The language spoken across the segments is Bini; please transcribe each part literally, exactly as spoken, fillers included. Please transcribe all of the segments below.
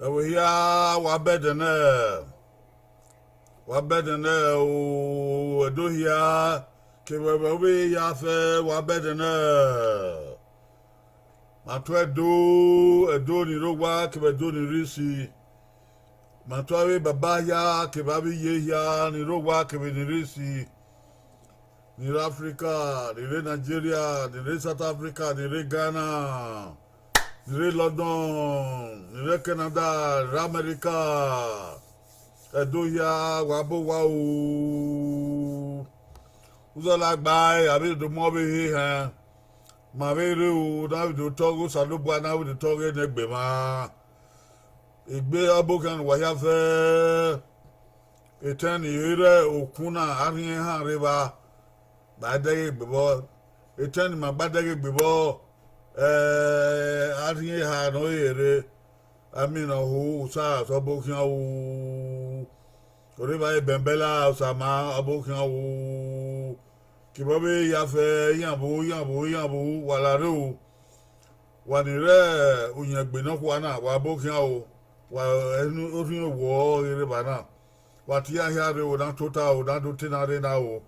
Ẹvbo hia, wa bẹdẹ nẹ, wa bẹdẹ nẹ o, Ẹdo hia, kevbe ẹvbo vbe ya fẹ, wa bẹdẹ nẹ. Ma tu Ẹdo, Ẹdo ni rre owa kevbe Ẹdo ni rre isi. Ma tu avbe baba hia kevbe avbe iye hia ni rre owa kevbe ni rre isi, ni rre Africa, ni rre Nigeria, ni rre South Africa, ni rre Ghana, ni rre London, ni rre Canada, ni rre America. Ẹdo hia, wa bọ owa o. Uzọla gbae, avbe do mu ọvbehe hẹn. Ma vbe rre o, ne a vbe do tọ ghe Osanobua, ne a vbe do tọ ghe ne egbe mwa. Egbe ọbokhian ne uwa hia fẹ, etẹn ni rre okun na, a rhiẹn ehan rre evba, ma dẹghe egbe vbọ. Etẹn ni ma gba dẹghe egbe vbọ, ẹ, a rhiẹn eha ne ọ rere, a miẹn ne ọ hu Osa ọbokhian o. Orre evba Ebẹnbẹla Osama ọbokhian o. Kevbe ọvbehe hia fẹ, iran vbo, iran vbo, iran vbo, wa la rre o. Wa ni rre uyẹngbe nọkhua na, wa bọ khian o. Wa, orhiọn owọ ọghe rre evba na. Wa tie iran hia rre o, na tota o, na do te na rre na o.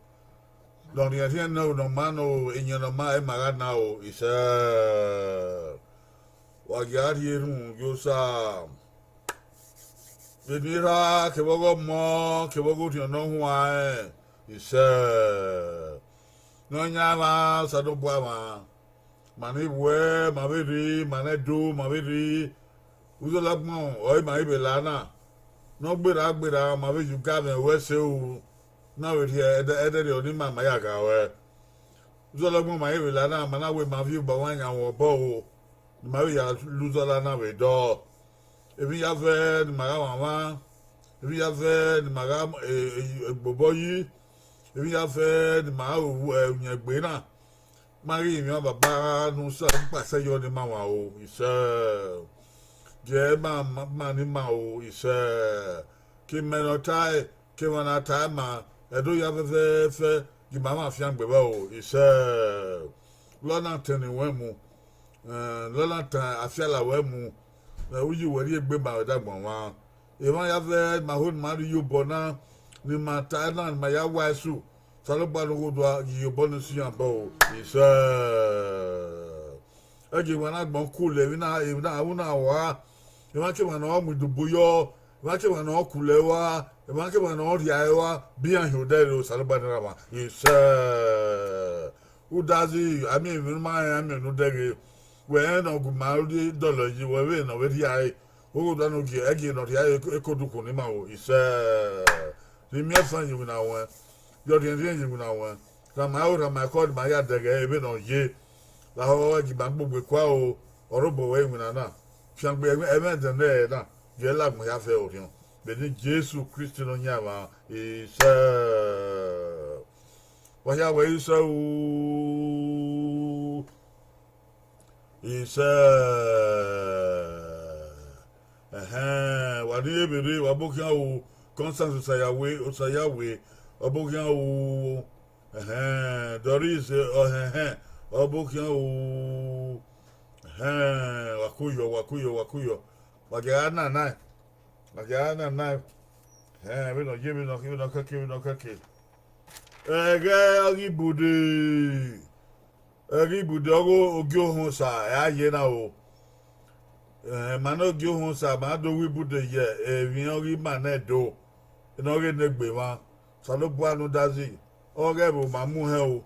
Ne ọ rhiẹnrhiẹn ne ọ ma ne o, iyẹn ne ọ ma, ẹ ma gha na o, isẹ. Wa gia rhie erhunmwu ye Osa. Vbene erha kevbe ọghe ọmọ kevbe ọghe orhiọn ne ọ huanrẹn, isẹ. Nọyaẹnmwa Osanobua mwa, ma ni wẹ, ma vbe rri, ma ne Ẹdo, ma vbe rri. Uzọla agbọn ọre ma i vbe la na. Ne ọ gberra gberra, ma vbe ye ugamwẹ ruẹ ẹse ru, na vbe rhie ẹdẹ, ẹdẹrriọ ne ima ma ya gha ruẹ. Uzọla agbọn ma i vbe la na, ma na wẹ ma viọ obọ mwa yan mwẹ obọ ro, ne ima vbe ya la uzọla na vbe dọ. Emwi hia fẹ ne ima gha mwanmwa, emwi hia fẹ ne ima gha, e, e, gbobọ yi, emwi hia fẹ ne ima gha ru, e, uyẹngbe na. Ma ghi mwẹ baba ne u sa kpasẹ yọ ne ima mwa o, isẹ. Gie ma, ma, ma ne ima o, isẹ. Ke imẹ ne ọ tae, ke emwa ne a tae ma, Ẹdo hia fẹfẹfẹ, gie ima mwa fiangbe vbọ o, isẹ. Lọ na tẹn ne wẹ mu, lọ na tẹn afiala wẹ mu, uyi wẹ rhie egbe ma vbe dagbọn mwa. Emwa hia fẹ, ma ho ne ima rhie iyobọ na, ne ima tae na, ne ima ya wa ẹse ru. Osanobua ne ugho dua, ghi iyobọ ne si iran bọ o, isẹ. Ẹgie emwa na gbọn kule emwi na, emwi na, avbe na rua. Emwa kemwa ne ọ mu idubu yọ, emwa kemwa ne ọ kule rua, emwa kemwa ne ọ rhia rua, be iran hin odẹ rre Osanobua ne erha mwa, isẹ. Udazi, a miẹn emwi ne u ma rẹn, a miẹn ne u dẹghe. Wẹ rẹn ne ọ gu ima rhie dọlọ yi, wẹ vbe ne ọ vbe rhia ẹre. Ugho dua ne u gie, ẹgie ne ọ rhia ẹre, eko dukhu ne ima ro, isẹ. Rhie imiẹnfan ye iwinna ruẹn, ye ọrhiẹnrhiẹn ye iwinna ruẹn. Rhan ma aro, rhan ma ẹko, ne ima ya dẹghe ẹre vbene ọ ye. Lahọ ẹgie ima gbogbo ekua o, ọre obọ ruẹ iwinna na. Fiangbe ẹmwẹ, ẹmwẹ ẹdẹnẹrẹ na, gie ẹ la agbọn hia fẹ orhiọn. Vbene Jesu Kristi Nọyaẹnmwa, isẹ. Wa hia wẹ isẹ o. Isẹ. Ẹhẹn, wa ni vbe rre, wa bọ khian o. Constance Osayawe, Osayawe, ọ bọ khian o. Ẹhẹn, Doris, ọ, ẹhẹn, ọ bọ khian o. Ẹhẹn, wa kuyọ, wa kuyọ, wa kuyọ. Wa gia na na, wa gia na na. Ẹhẹn, vbene ọ ye, vbene ọ kẹke, vbene ọ kẹke. Ẹghẹ ọghe ibude, ẹghẹ ibude ọghe Ogiohunsa, ẹ a ye na o. Eh, ma ne Ogiohunsa, ma do ru ibude ye emwi ọghe ima ne Ẹdo, ne ọ ghe ne egbe mwa. Osanobua ne udazi, ọ ghẹ vbo ma mu hẹn o.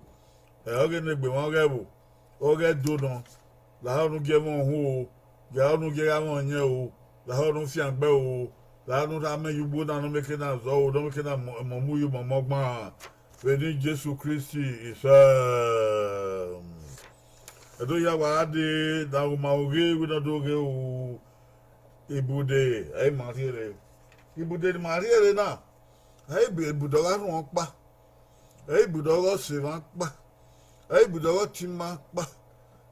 Ẹ, ọ ghe ne egbe mwa, ọ ghẹ vbo, ọ ghẹ do nọ. Lahọ ne u gie ẹmwẹ uhunmwu o, lahọ ne u gie gha mwẹ ọyẹn o, lahọ ne u fiangbe o, lahọ ne u rha amẹ ye ugbo na, ne ọ mieke na zọ o, ne ọ mieke na mọ, mọ mu ye umọmọ gban. Vbene Jesu Kristi, isẹ. Ẹdo hia wa gha dee, ne a ru ma oghe, vbene ọ do ghe o, ibude, ẹ i ma rhie rre. Ibude ne ima rhie rre na, ẹ i bu-, ibude ọ gha rhuọn ọkpa, ẹ i ibude ọghe ọse emwa ọkpa, ẹ i ibude ọghe ọtẹn ima ọkpa,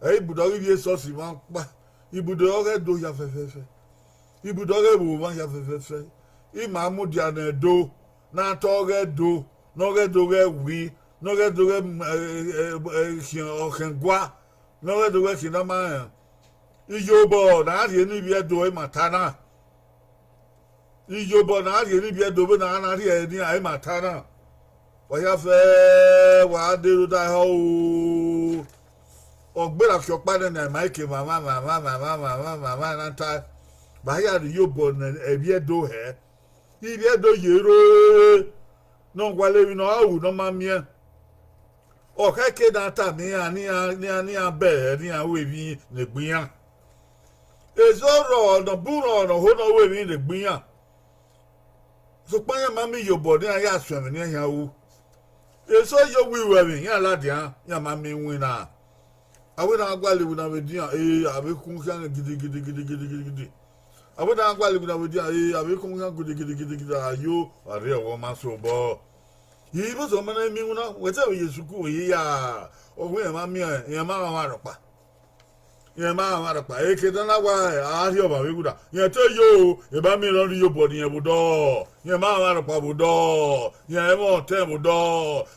ẹ i ibude ọghe ivbi esọsi emwa ọkpa, ibude ọghe Ẹdo hia fẹfẹfẹ, ibude ọghe ẹvbo mwa hia fẹfẹfẹ. Ima mudia ne Ẹdo, ne a ta ọghe Ẹdo, ne ọghe Ẹdo ghẹ wi, ne ọghe Ẹdo ghẹ, mm, ẹ, ẹ, ẹ, khian ọkhẹn gua, ne ọghe Ẹdo ghẹ khian ne a ma rẹn. Iyobọ ne a rhie ne ivbi Ẹdo ima ta na. Iyobọ ne a rhie ne Ivbi Ẹdo vbene a na rhie ẹre nian, ẹ ma ta na. Wa ya fẹ, wa de rhunmwuda ehọ o. Ọ gberra khian ọkpa nẹ ne a ma ke vbanvban vbanvban vbanvban vbanvban vbanvban na ta. Vbe a ya rhie iyobọ ne Ivbi Ẹdo hẹ, Ivbi Ẹdo ye rre ne ọ gualọ emwi ne ọ ru ne ọ ma miẹn. Ọ khẹke ne a tama iran ne iran, ne iran, ne iran bẹghe ne iran ru emwi ne egbe iran. Eso rrọọ ne ọ bun rrọọ ne ọ ho ne ọ ru emwi ne egbe iran. Sokpan iran ma miẹn iyobọ ne iran ya suẹn emwi ne iran khian ru. Eso ye owiruẹmwi, iran ladian, iran ma miẹn iwinna. A wẹ ne a gualọ iwinna vbe edian, e, a vbe khun khian gidigidigidigidigidi. A wẹ ne a gualọ iwinna vbe edian, e, a vbe khun khian gidigidigidigidi, ayo, a rhie ọghọ ma so obọ. Ivbi Ẹdo ma na miẹn iwinna, wẹ te vbe ye sukuru, wẹ ye ya, ọ wẹ iran ma miẹn, iran ma mwamwa rhọkpa. Iran ma mwamwa rhọkpa, eke ne a na wa a rhie ọmwa vbe ghuda, iran te yo, e ma miẹn ne ọ rhie iyobọ ne iran vbe odọ, iran ma mwamwa rhọkpa vbe odọ, iran mwẹ ọtẹn vbe odọ,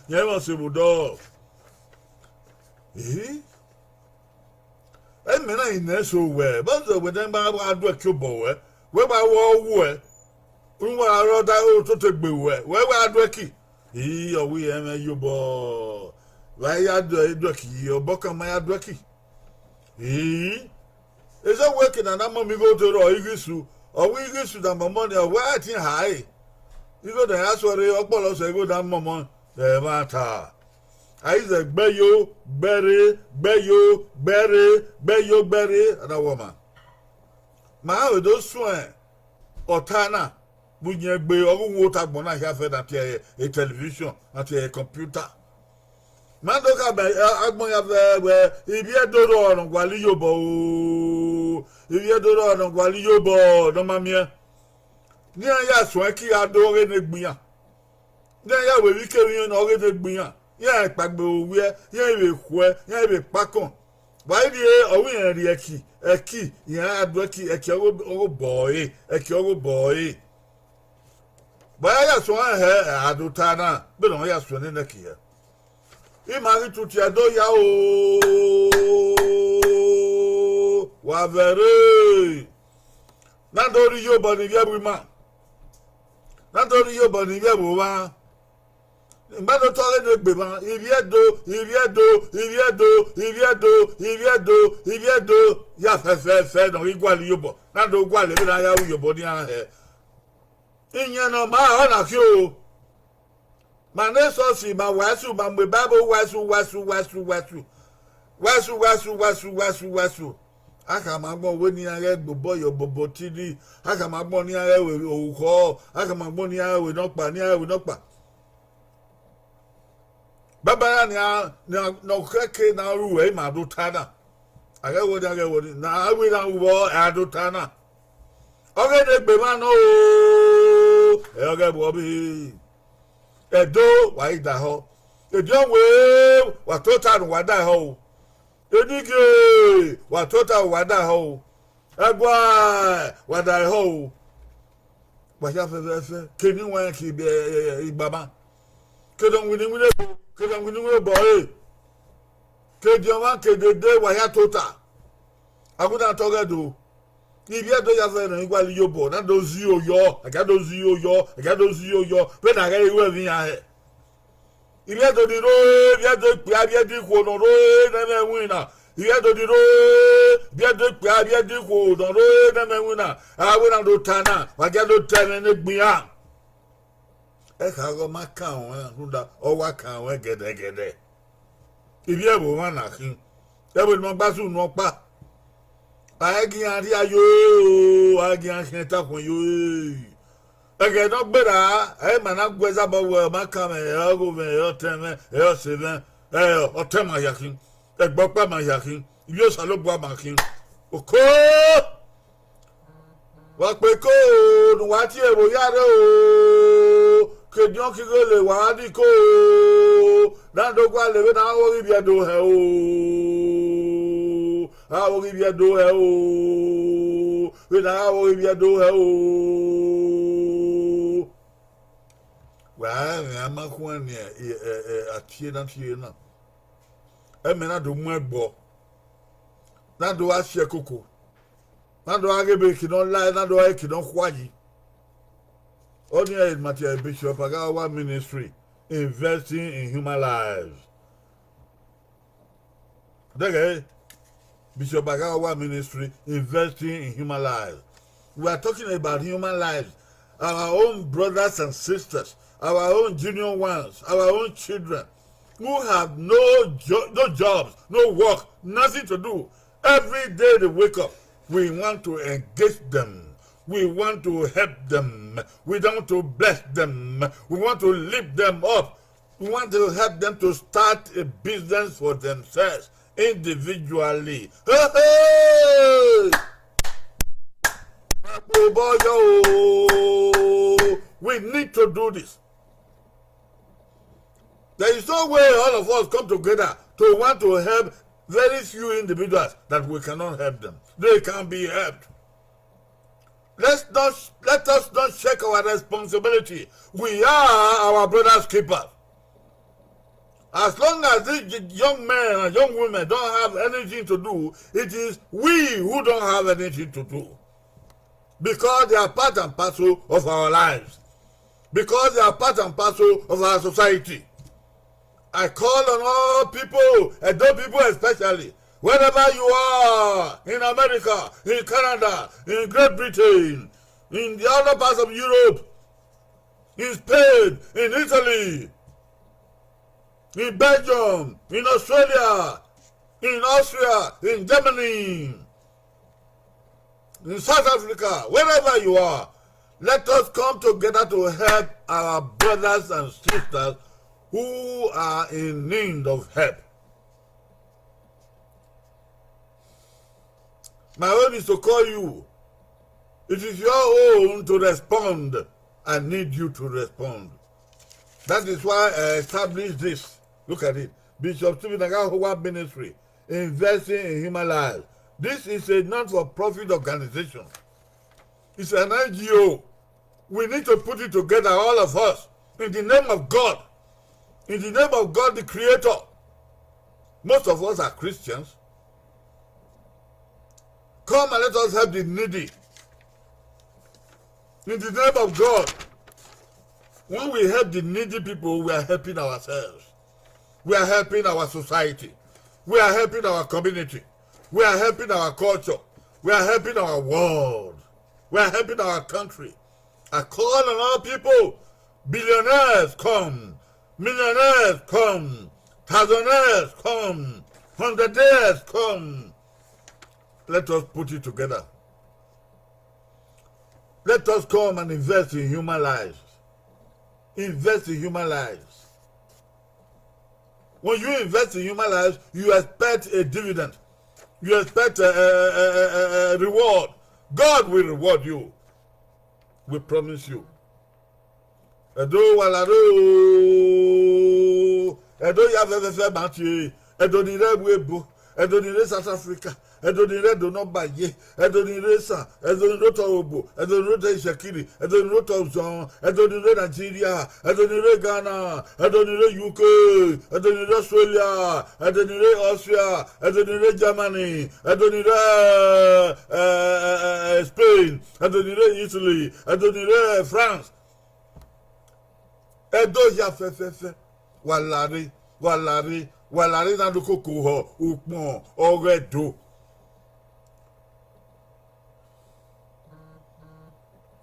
iran mwẹ ọse vbe odọ. Eh? Ẹmwẹ na i nẹ eso wẹ, vbọzẹ wẹ ne ma wa duẹki obọ ruẹ, wẹ wa wọ ruẹ, uwa rọ da ototọ egbe ruẹ, wẹ wa duẹki. I, ọ wẹ iran mwẹ iyobọ, wa ya duẹ, duẹki, obọ kan ma ya duẹki. I, eso wẹ eke ne a na mọmọ igho te rrọọ igho isu, ọ wẹ igho isu ne a mọmọ ni, ọ wẹ a i tin ha ẹre. Igho ne a ya suẹn rre, ọ kpọlọ sẹ igho ne a mọmọ ẹmwata. A i zẹ gbe yo, gbe rre, gbe yo, gbe rre, gbe yo, gbe rre, a na wẹ ọmwa. Ma vbe do suẹn ọta na vbe uyẹn egbe, ọ ghi wu ota agbọn na hia fẹ na tie ẹre television, na tie ẹre computer. Ma do khama agbọn hia fẹ wẹ, Ivbi Ẹdo rrọọ ne ọ gualọ iyobọ o, Ivbi Ẹdo rrọọ ne ọ gualọ iyobọ ne ọ ma miẹn. Ne iran ya suẹn ẹki gha do ọghe ne egbe iran. Ne iran ya ru emwikemwi ne ọ ghe ne egbe iran, iran kpaegbe owiẹ, iran vbe khuẹ, iran vbe kpakọn. Wa i rhie ọ wẹ iran rhie ẹki, ẹki, iran gha do ẹki, ẹki ọghe obọ ẹre, ẹki ọghe obọ ẹre. Wa ya ya suẹn hẹ, a do ta na, vbene ọ ya suẹn nene ẹki hẹ. Ima ghi tutu ẹdẹ oya o, wa vẹ rre. Na do rhie iyobọ ne ivbi ẹvbo ima, na do rhie iyobọ ne ivbi ẹvbo mwa. Ima do tọ ọghe ne egbe mwa, Ivbi Ẹdo, Ivbi Ẹdo, Ivbi Ẹdo, Ivbi Ẹdo, Ivbi Ẹdo, Ivbi Ẹdo, ya fẹfẹfẹ ne ọ ghi gualọ iyobọ, na do gualọ vbene a ya ru iyobọ ne iran hẹ. Iyẹn ne ọ ma ọre na khin o. Ma ne esọsi, ma wẹsu, ma mu Bible wẹsu, wẹsu, wẹsu, wẹsu. Wẹsu, wẹsu, wẹsu, wẹsu, wẹsu. A khama agbọn wẹ ne iran ghẹ gbe obọ ye obọbọ tiri, a khama agbọn ne iran ghẹ ru orukhọ, a khama agbọn ne iran ghẹ ru enọkpa, ne iran ghẹ ru enọkpa. Baba na nian, nian, ne ọ khẹke ne a ru ẹre, ima do ta na. A ghẹ wẹ ọnii, a ghẹ wẹ ọnii, ne a ru iran ru vbọ, a do ta na. Ọghe ne egbe mwa nọ o, ẹ ọghe vbe ọ be. Ẹdo, wa i daehọ. Ediọn wẹ, wa tota ne uwa daehọ o. Enigie, wa tota uwa daehọ o. Ẹguae, wa daehọ o. Wa hia fẹfẹfẹ, ke ne iwẹn ki igbama, ke ne ọ winna iwinna ebo, ke ne ọ winna iwinna obọ ẹre, ke ediọn mwa ke dede, wa hia tota. A gu na tọ ọghe Ẹdo. Ivbi Ẹdo ya zẹ ne ọ i gualọ iyobọ, na do zẹ iro yọ, a gia do zẹ iro yọ, a gia do zẹ iro yọ, vbene a ghẹ ru ẹmwẹ iran hẹ. Ivbi Ẹdo ni rre, Ivbi Ẹdo ikpia, Ivbi Ẹdo ikhuo ne ọ rre ne ẹmwẹ iwinna. Ivbi Ẹdo ni rre, Ivbi Ẹdo ikpia, Ivbi Ẹdo ikhuo ne ọ rre ne ẹmwẹ iwinna. A wẹ na do ta na, wa gia do ta ẹmwẹ ne egbe iran. Ẹkha ghe ọ ma kan ruẹn, rhunmwuda ọ wa kan ruẹn gẹdẹgẹdẹ. Ivbi ẹvbo mwa na khin, ẹvbo ne ima gba sunu ọkpa. A i gi iran rhia yo, a i gi iran khian ẹta khuẹn yo. Ẹghẹ ne ọ gberra, ẹ ma na gu ẹzabọ wẹ, ọ ma kan mwẹ, ẹ ọghe ovẹn, ẹ ọtẹn mwẹ, ẹ ọse mwẹ, ẹ ọtẹn ma hia khin, ẹgbẹ ọkpa ma hia khin, ivbi Osanobua ma khin. Oko! Wa kpe eko ne uwa tie ẹvbo ya rre o, ke ediọn ke ighele wa ni ko o, na do gualọ vbene a ghi vbiẹ do hẹ o, a ghi vbiẹ do hẹ o, vbene a ghi vbiẹ do hẹ o. Wa rẹn a ma khuẹn ni a tie na tie na, ẹmwẹ na do mu ẹgbọ, na do gha si ẹkoko, na do gha ghe ebe eke ne ọ la, na do gha eke ne ọ khua yi. Ọnii ẹre ma tie Bishop Agahowa Ministry, investing in human lives. Dẹghẹ, Bishop Agahowa Ministry, investing in human lives. We are talking about human lives, our own brothers and sisters, our own junior ones, our own children who have no jo-, no jobs, no work, nothing to do. Every day they wake up, we want to engage them. We want to help them. We want to bless them. We want to lift them up. We want to help them to start a business for themselves individually. Hey, hey! We need to do this. There is no way all of us come together to want to help very few individuals that we cannot help them. They can be helped. Let's not, let us not shirk our responsibility. We are our brother's keepers. As long as these young men and young women don't have anything to do, it is we who don't have anything to do. Because they are part and parcel of our lives. Because they are part and parcel of our society. I call on all people, Edo people especially, wherever you are, in America, in Canada, in Great Britain, in the other parts of Europe, in Spain, in Italy, in Belgium, in Australia, in Austria, in Germany, in South Africa, wherever you are, let us come together to help our brothers and sisters who are in need of help. My own is to call you. It is your own to respond. I need you to respond. That is why I established this. Look at it. Bishop Stephen Agahowa Ministry, investing in human life. This is a non-for-profit organization. It's an N G O. We need to put it together, all of us, in the name of God. In the name of God, the Creator. Most of us are Christians. Come and let us help the needy. In the name of God, when we help the needy people, we are helping ourselves. We are helping our society. We are helping our community. We are helping our culture. We are helping our world. We are helping our country. I call on all people. Billionaires come. Millionaires come. Thousandaires come. Hundredaires come. Let us put it together. Let us come and invest in human lives. Invest in human lives. When you invest in human lives, you expect a dividend. You expect a, a, a, a, a reward. God will reward you. We promise you. Ẹdo wa lare o. Ẹdo ya fẹfẹfẹ ma tie. Ẹdo ni rre ẹvbo ebo. Ẹdo ni rre South Africa. Ẹdo ni rre Ẹdo ne ọ ba ye. Ẹdo ni rre Esan. Ẹdo ni rre otọ Urhobo. Ẹdo ni rre otọ Itsekiri. Ẹdo ni rre otọ Uzọn. Ẹdo ni rre Nigeria. Ẹdo ni rre Ghana. Ẹdo ni rre U K. Ẹdo ni rre Australia. Ẹdo ni rre Austria. Ẹdo ni rre Germany. Ẹdo ni rre, eh, eh, eh, eh, Spain. Ẹdo ni rre Italy. Ẹdo ni rre France. Ẹdo hia fẹfẹfẹ. Wa lare, wa lare, wa lare na do koko họ ukpọn ọghe Ẹdo.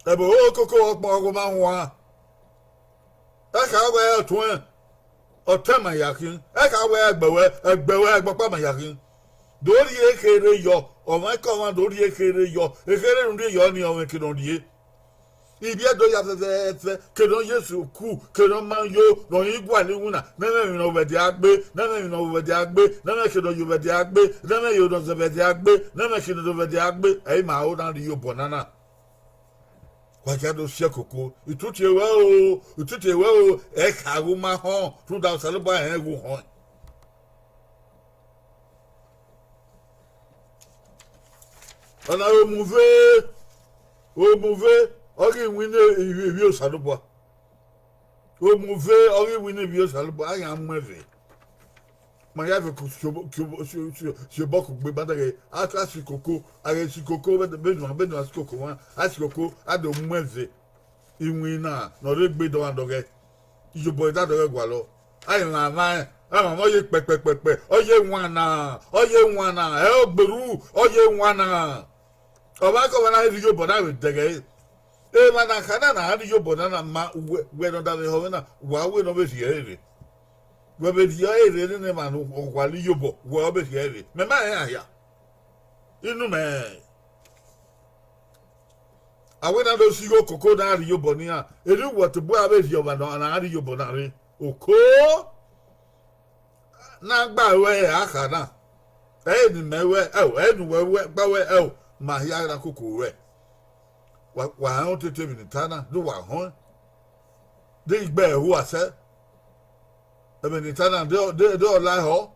Ẹbọ okoko ọkpọn ọghe ma huan. Ẹ kha wẹ ọtuẹn, ọtẹn ma ya khin. Ẹ kha wẹ ẹgbẹwẹ, ẹgbẹwẹ ẹgbọkpa ma ya khin. Do rhie ekherhe yọ, ọmwa ke ọmwa do rhie ekherhe yọ. Ekherhe ne u rhie yọ ni ọmwa ke ne ọ rhie. Ivbi Ẹdo hia fẹfẹfẹ, ke ne ọ ye sukuu, ke ne ọ ma yo, ne ọ i gualọ iwinna, ne ẹmwẹ emwi ne ọ vbe dia gbe, ne ẹmwẹ emwi ne ọ vbe dia gbe, ne ẹmwẹ ke ne ọ ye vbe dia gbe, ne ẹmwẹ ye ne ọ zẹ vbe dia gbe, ne ẹmwẹ ke ne ọ vbe dia gbe, ẹ i ma ho na rhie obọ nana. Wa ya do si ẹkoko, itutu ruẹ o, itutu ruẹ o, ẹ kha ghu ma họn, rhunmwuda Osanobua rẹn ghu họn. Ọna ọre omuve, omuve, ọ ghi winna ivbi, ivbi Osanobua. Omuve, ọ ghi winna ivbi Osanobua, a yan mu ẹve. Ma ya fẹ ko si obọ, si obọ, si obọ, si obọ kugbe, ma dẹghe, a ka si koko, a ghe si koko, vbene, vbene a si koko mwa, a si koko, a do mu ẹve. Iwinna ne ọ rre egbe dọmwadọghẹ, iyobọ i da dọghẹ gualọ. A i mwamwa ẹn, a mwamwa ọ ye kpẹkpẹkpẹkpẹ, ọ ye wan na, ọ ye wan na, ẹ ogberu, ọ ye wan na. Ọmwaikọmwa na rhie iyobọ na vbe dẹghẹ ẹre. Emwa ne a kha na, ne a rhie iyobọ na na ma wẹ, wẹ ne ọ da vbe họn mwẹ na, wa wẹ ne ọ vbe rhie ẹre rre. Wẹ vbe rhie ẹre rre nene emwa ne ọ gualọ iyobọ, wẹ ọ vbe rhie ẹre rre. Mẹ ma rẹn iran hia. Inu mẹ. A wẹ na do si igho koko na rhie iyobọ ne iran, erriọ uwẹ tobọ a vbe rhie ọmwa ne a na rhie iyobọ na rre. Oko na gba ruẹ a kha na. Ẹ i ne imẹ ruẹ, ẹo, ẹ i ne uwẹ ruẹ, gba ruẹ, ẹo, ma hia na koko ruẹ. Wa, wa họn otete emwi ne I ta na, do wa họn. De I gbe ẹre hu a sẹ. Ẹmwẹ ne I ta na, de, de, de ọ la ehọ,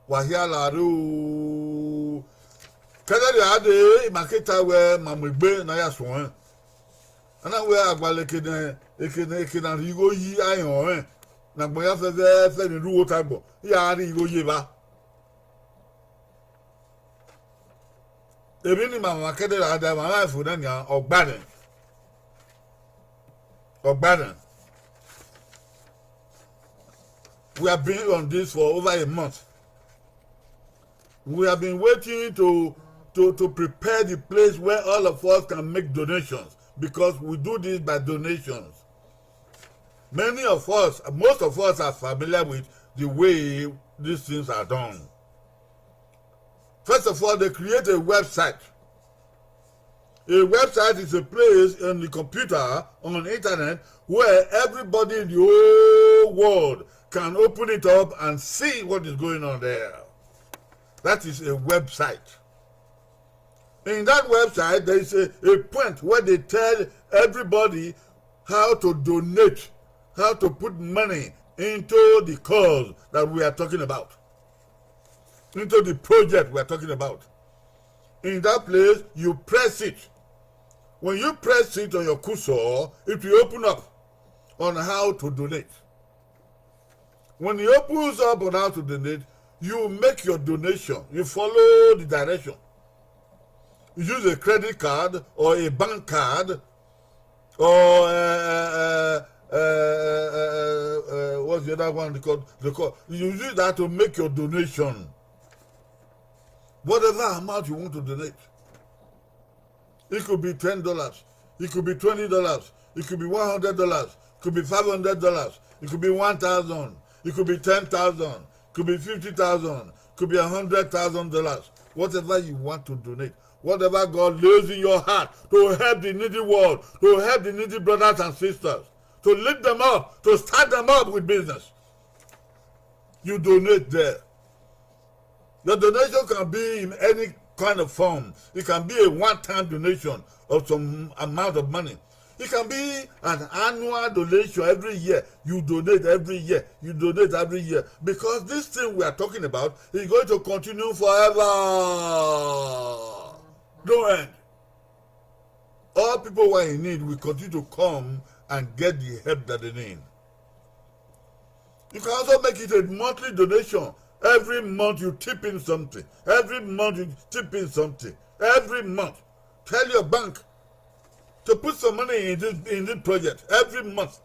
wa hia la rre o. Kẹdẹrriọ a dee, ima ke ta wẹ ma mu egbe ne a ya suẹn. A na wẹ agbala eke ne, eke ne, eke ne a rhie igho yi a i họn rẹn, ne agbọn ya fẹfẹfẹ ne I rre uwu otọ agbọn, I ya rhie igho ye evba. Emwi ne ima mwamwa kẹdẹrriọ a da mwamwa fo na nian, ọ gba nẹ. Ọ gba nẹ. We have been on this for over a month. We have been waiting to, to, to prepare the place where all of us can make donations, because we do this by donations. Many of us, most of us are familiar with the way these things are done. First of all, they create a website. A website is a place on the computer, on the internet, where everybody in the whole world can open it up and see what is going on there. That is a website. In that website, there is a, a point where they tell everybody how to donate, how to put money into the cause that we are talking about, into the project we are talking about. In that place, you press it. When you press it on your cursor, it will open up on how to donate. When it opens up on how to donate, you make your donation. You follow the direction. You use a credit card or a bank card or, uh, uh, uh, uh, uh, uh, what's the other one they call? They call, you use that to make your donation. Whatever amount you want to donate. It could be ten dollars. It could be twenty dollars. It could be one hundred dollars. It could be five hundred dollars. It could be one thousand. It could be ten thousand. Could be fifty thousand. Could be a hundred thousand dollars. Whatever you want to donate. Whatever God lays in your heart to help the needy world, to help the needy brothers and sisters, to lift them up, to start them up with business. You donate there. Your donation can be in any kind of form. It can be a one-time donation of some amount of money. It can be an annual donation every year. You donate every year. You donate every year. Because this thing we are talking about is going to continue forever. No end. All people who are in need will continue to come and get the help that they need. You can also make it a monthly donation. Every month you tip in something. Every month you tip in something. Every month. Tell your bank to put some money in this, in this project every month.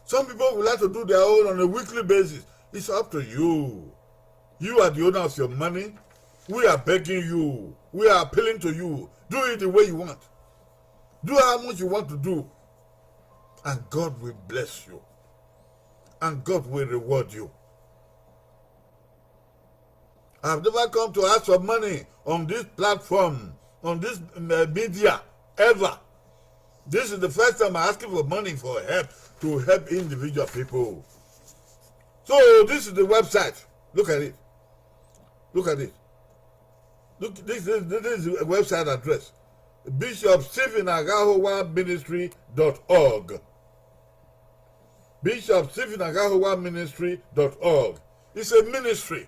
Some people would like to do their own on a weekly basis. It's up to you. You are the owner of your money. We are begging you. We are appealing to you. Do it the way you want. Do how much you want to do. And God will bless you. And God will reward you. I've never come to ask for money on this platform, on this, uh, media, ever. This is the first time I'm asking for money for help, to help individual people. So this is the website. Look at it. Look at it. Look, this, this, this is a website address. Bishop Stephen Agahowa Ministry dot org. Bishop Stephen Agahowa Ministry dot org. It's a ministry.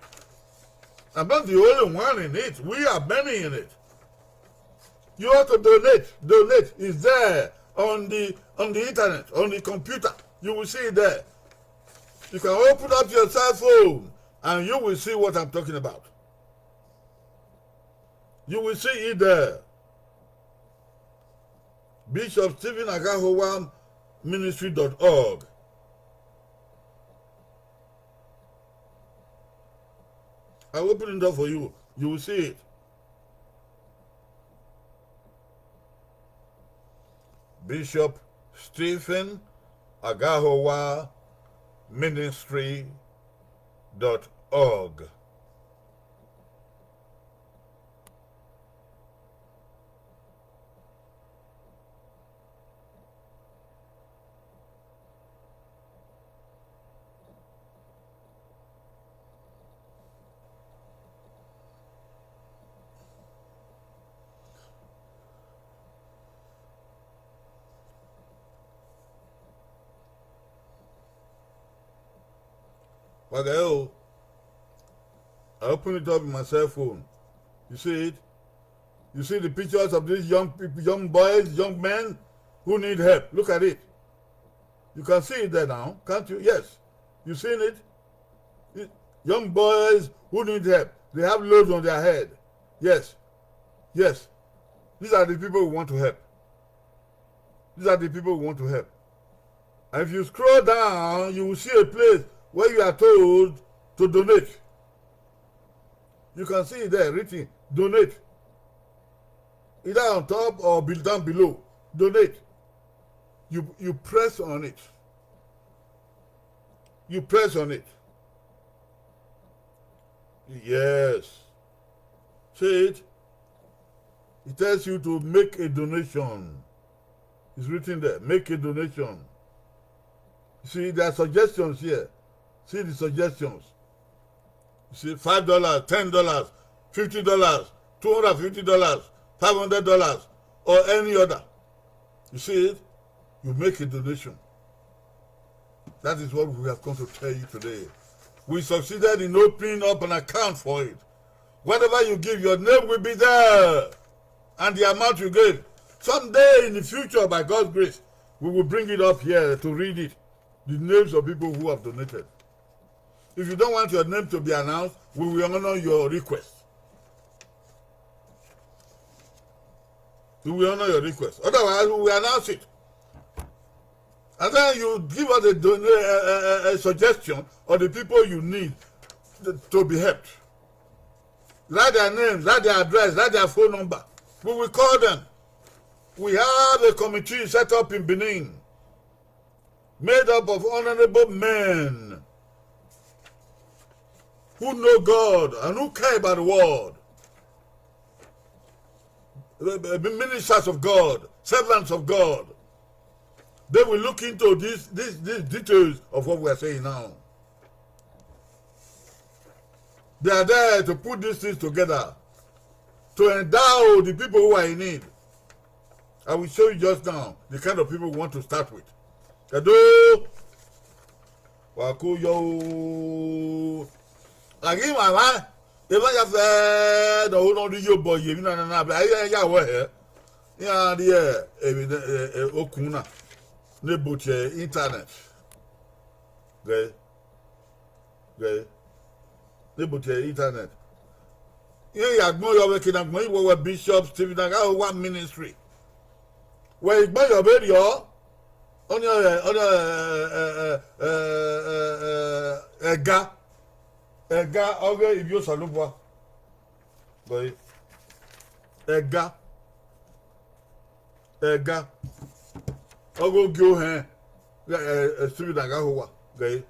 I'm not the only one in it. We are many in it. You have to donate. Donate is there on the, on the internet, on the computer. You will see it there. You can open up your cell phone and you will see what I'm talking about. You will see it there. Bishop Stephen Agahowa Ministry dot org. I will open it up for you. You will see it. Bishop Stephen Agahowa Ministry dot org. Wa ghe o. I open it up in my cell phone. You see it? You see the pictures of these young people, young boys, young men who need help. Look at it. You can see it there now, can't you? Yes. You seen it? Young boys who need help. They have loads on their head. Yes. Yes. These are the people we want to help. These are the people we want to help. And if you scroll down, you will see a place where you are told to donate. You can see it there written, donate. Either on top or be-, down below. Donate. You, you press on it. You press on it. Yes. See it? It tells you to make a donation. It's written there, make a donation. See, there are suggestions here. See the suggestions. You see, five dollars, ten dollars, fifty dollars, two hundred fifty dollars, five hundred dollars, or any other. You see it? You make a donation. That is what we have come to tell you today. We succeeded in opening up an account for it. Whatever you give, your name will be there. And the amount you gave. Someday in the future, by God's grace, we will bring it up here to read it. The names of people who have donated. If you don't want your name to be announced, we will honor your request. We will honor your request. Otherwise, we will announce it. And then you give us a, don-, a, a, a, a suggestion of the people you need to, to be helped. Write their names, write their address, write their phone number. We will call them. We have a committee set up in Benin, made up of honorable men who know God and who care about the world. Uh, uh, ministers of God, servants of God. They will look into these, these, these details of what we are saying now. They are there to put these things together, to endow the people who are in need. I will show you just now the kind of people we want to start with. Edo, wa ko yo o. A ghi mwamwa, emwa ya fẹ ne ọ ho ne ọ rhie iyobọ ye emwi na na na, a ya wẹ hẹ. Iran rhie emwi ne, eh, eh, okun na ne bo tie internet. Ghẹ, ghẹ, ne bo tie internet. Iran ya gbọn yọ vbe eke ne agbọn iwẹ wẹ Bishop Stephen Agahowa Ministry. Wẹ i gbọn yọ vberriọ, ọnii ọre, ọnii ọre, eh, eh, eh, eh, eh, ẹga, ẹga ọghe ivbi Osanobua. Ẹga. Ẹga. Ọghe ogie ohẹn, eh, eh, Stephen Agahowa, ghẹ.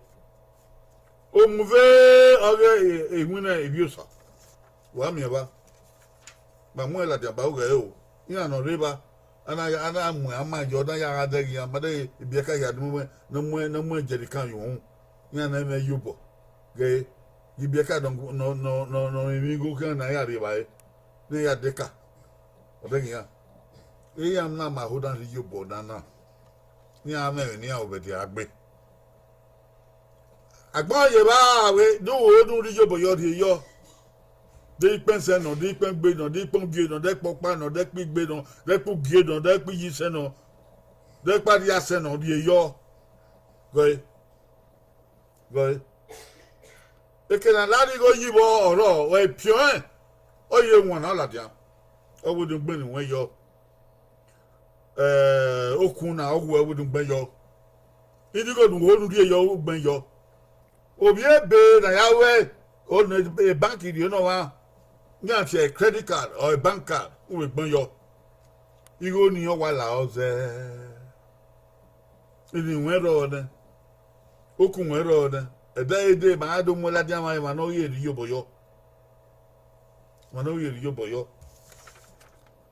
Omuve ọghe, eh, iwinna ivbi Osa. Wa miẹn evba. Ma mu ẹn ladian ba ghẹ o. Iran ne ọ rre evba, a na, a na mu ama yọ, na ya gha dẹghe iran, ma de ibiẹka hia ne ọ mu, ne ọ mu, ne ọ mu jerrycan ye uhunmwu. Iran na mwẹ iyobọ. Ghẹ, ibiẹka nọ, nọ, nọ, nọ, nọ emwi igho khian ne a ya rri evbare, ne a ya deka. Ọ dẹghe iran. Iran na ma ho dan rhie iyobọ na na. Iran mwẹ emwi ne iran ru vbe dia gbe. Agbọn ye evba vbe ne u ho ne u rhie iyobọ yọ rhie yọ. De ikpẹn sẹ nọ, de ikpẹn gbe nọ, de ikpẹn ugie nọ, de ẹkpọ ọkpa nọ, de ẹkpẹ igbe nọ, de ẹkpẹ ugie nọ, de ẹkpẹ iyisẹ nọ, de ẹkpẹ arriaisẹ nọ rhie yọ. Gọe. Gọe. Eke ne a la rhie igho yi vbọ ọrọ, ọ piọn ẹn, ọ ye wan na ladian. Ọ wẹ ne u gbẹn ne uwẹ yọ. eh, okun na, ọ wu ẹvbo ne ugbẹn yọ. Inigho ne u ho ne u rhie yọ, ugbẹn yọ. Ovbi ebe ne a ya ru ẹe, ọ ne bank rhie ne ọmwa, iran tie credit card or bank card, u vbe gbẹn yọ. Igho ni ọ wa la ọ zẹ. Ini wẹn rrọọ nẹ, okun wẹn rrọọ nẹ, ẹdẹ ẹre dee, ma gha do mu ladian mwa emwa ne ọ ghi rhie iyobọ yọ. Emwa ne ọ ghi rhie iyobọ yọ.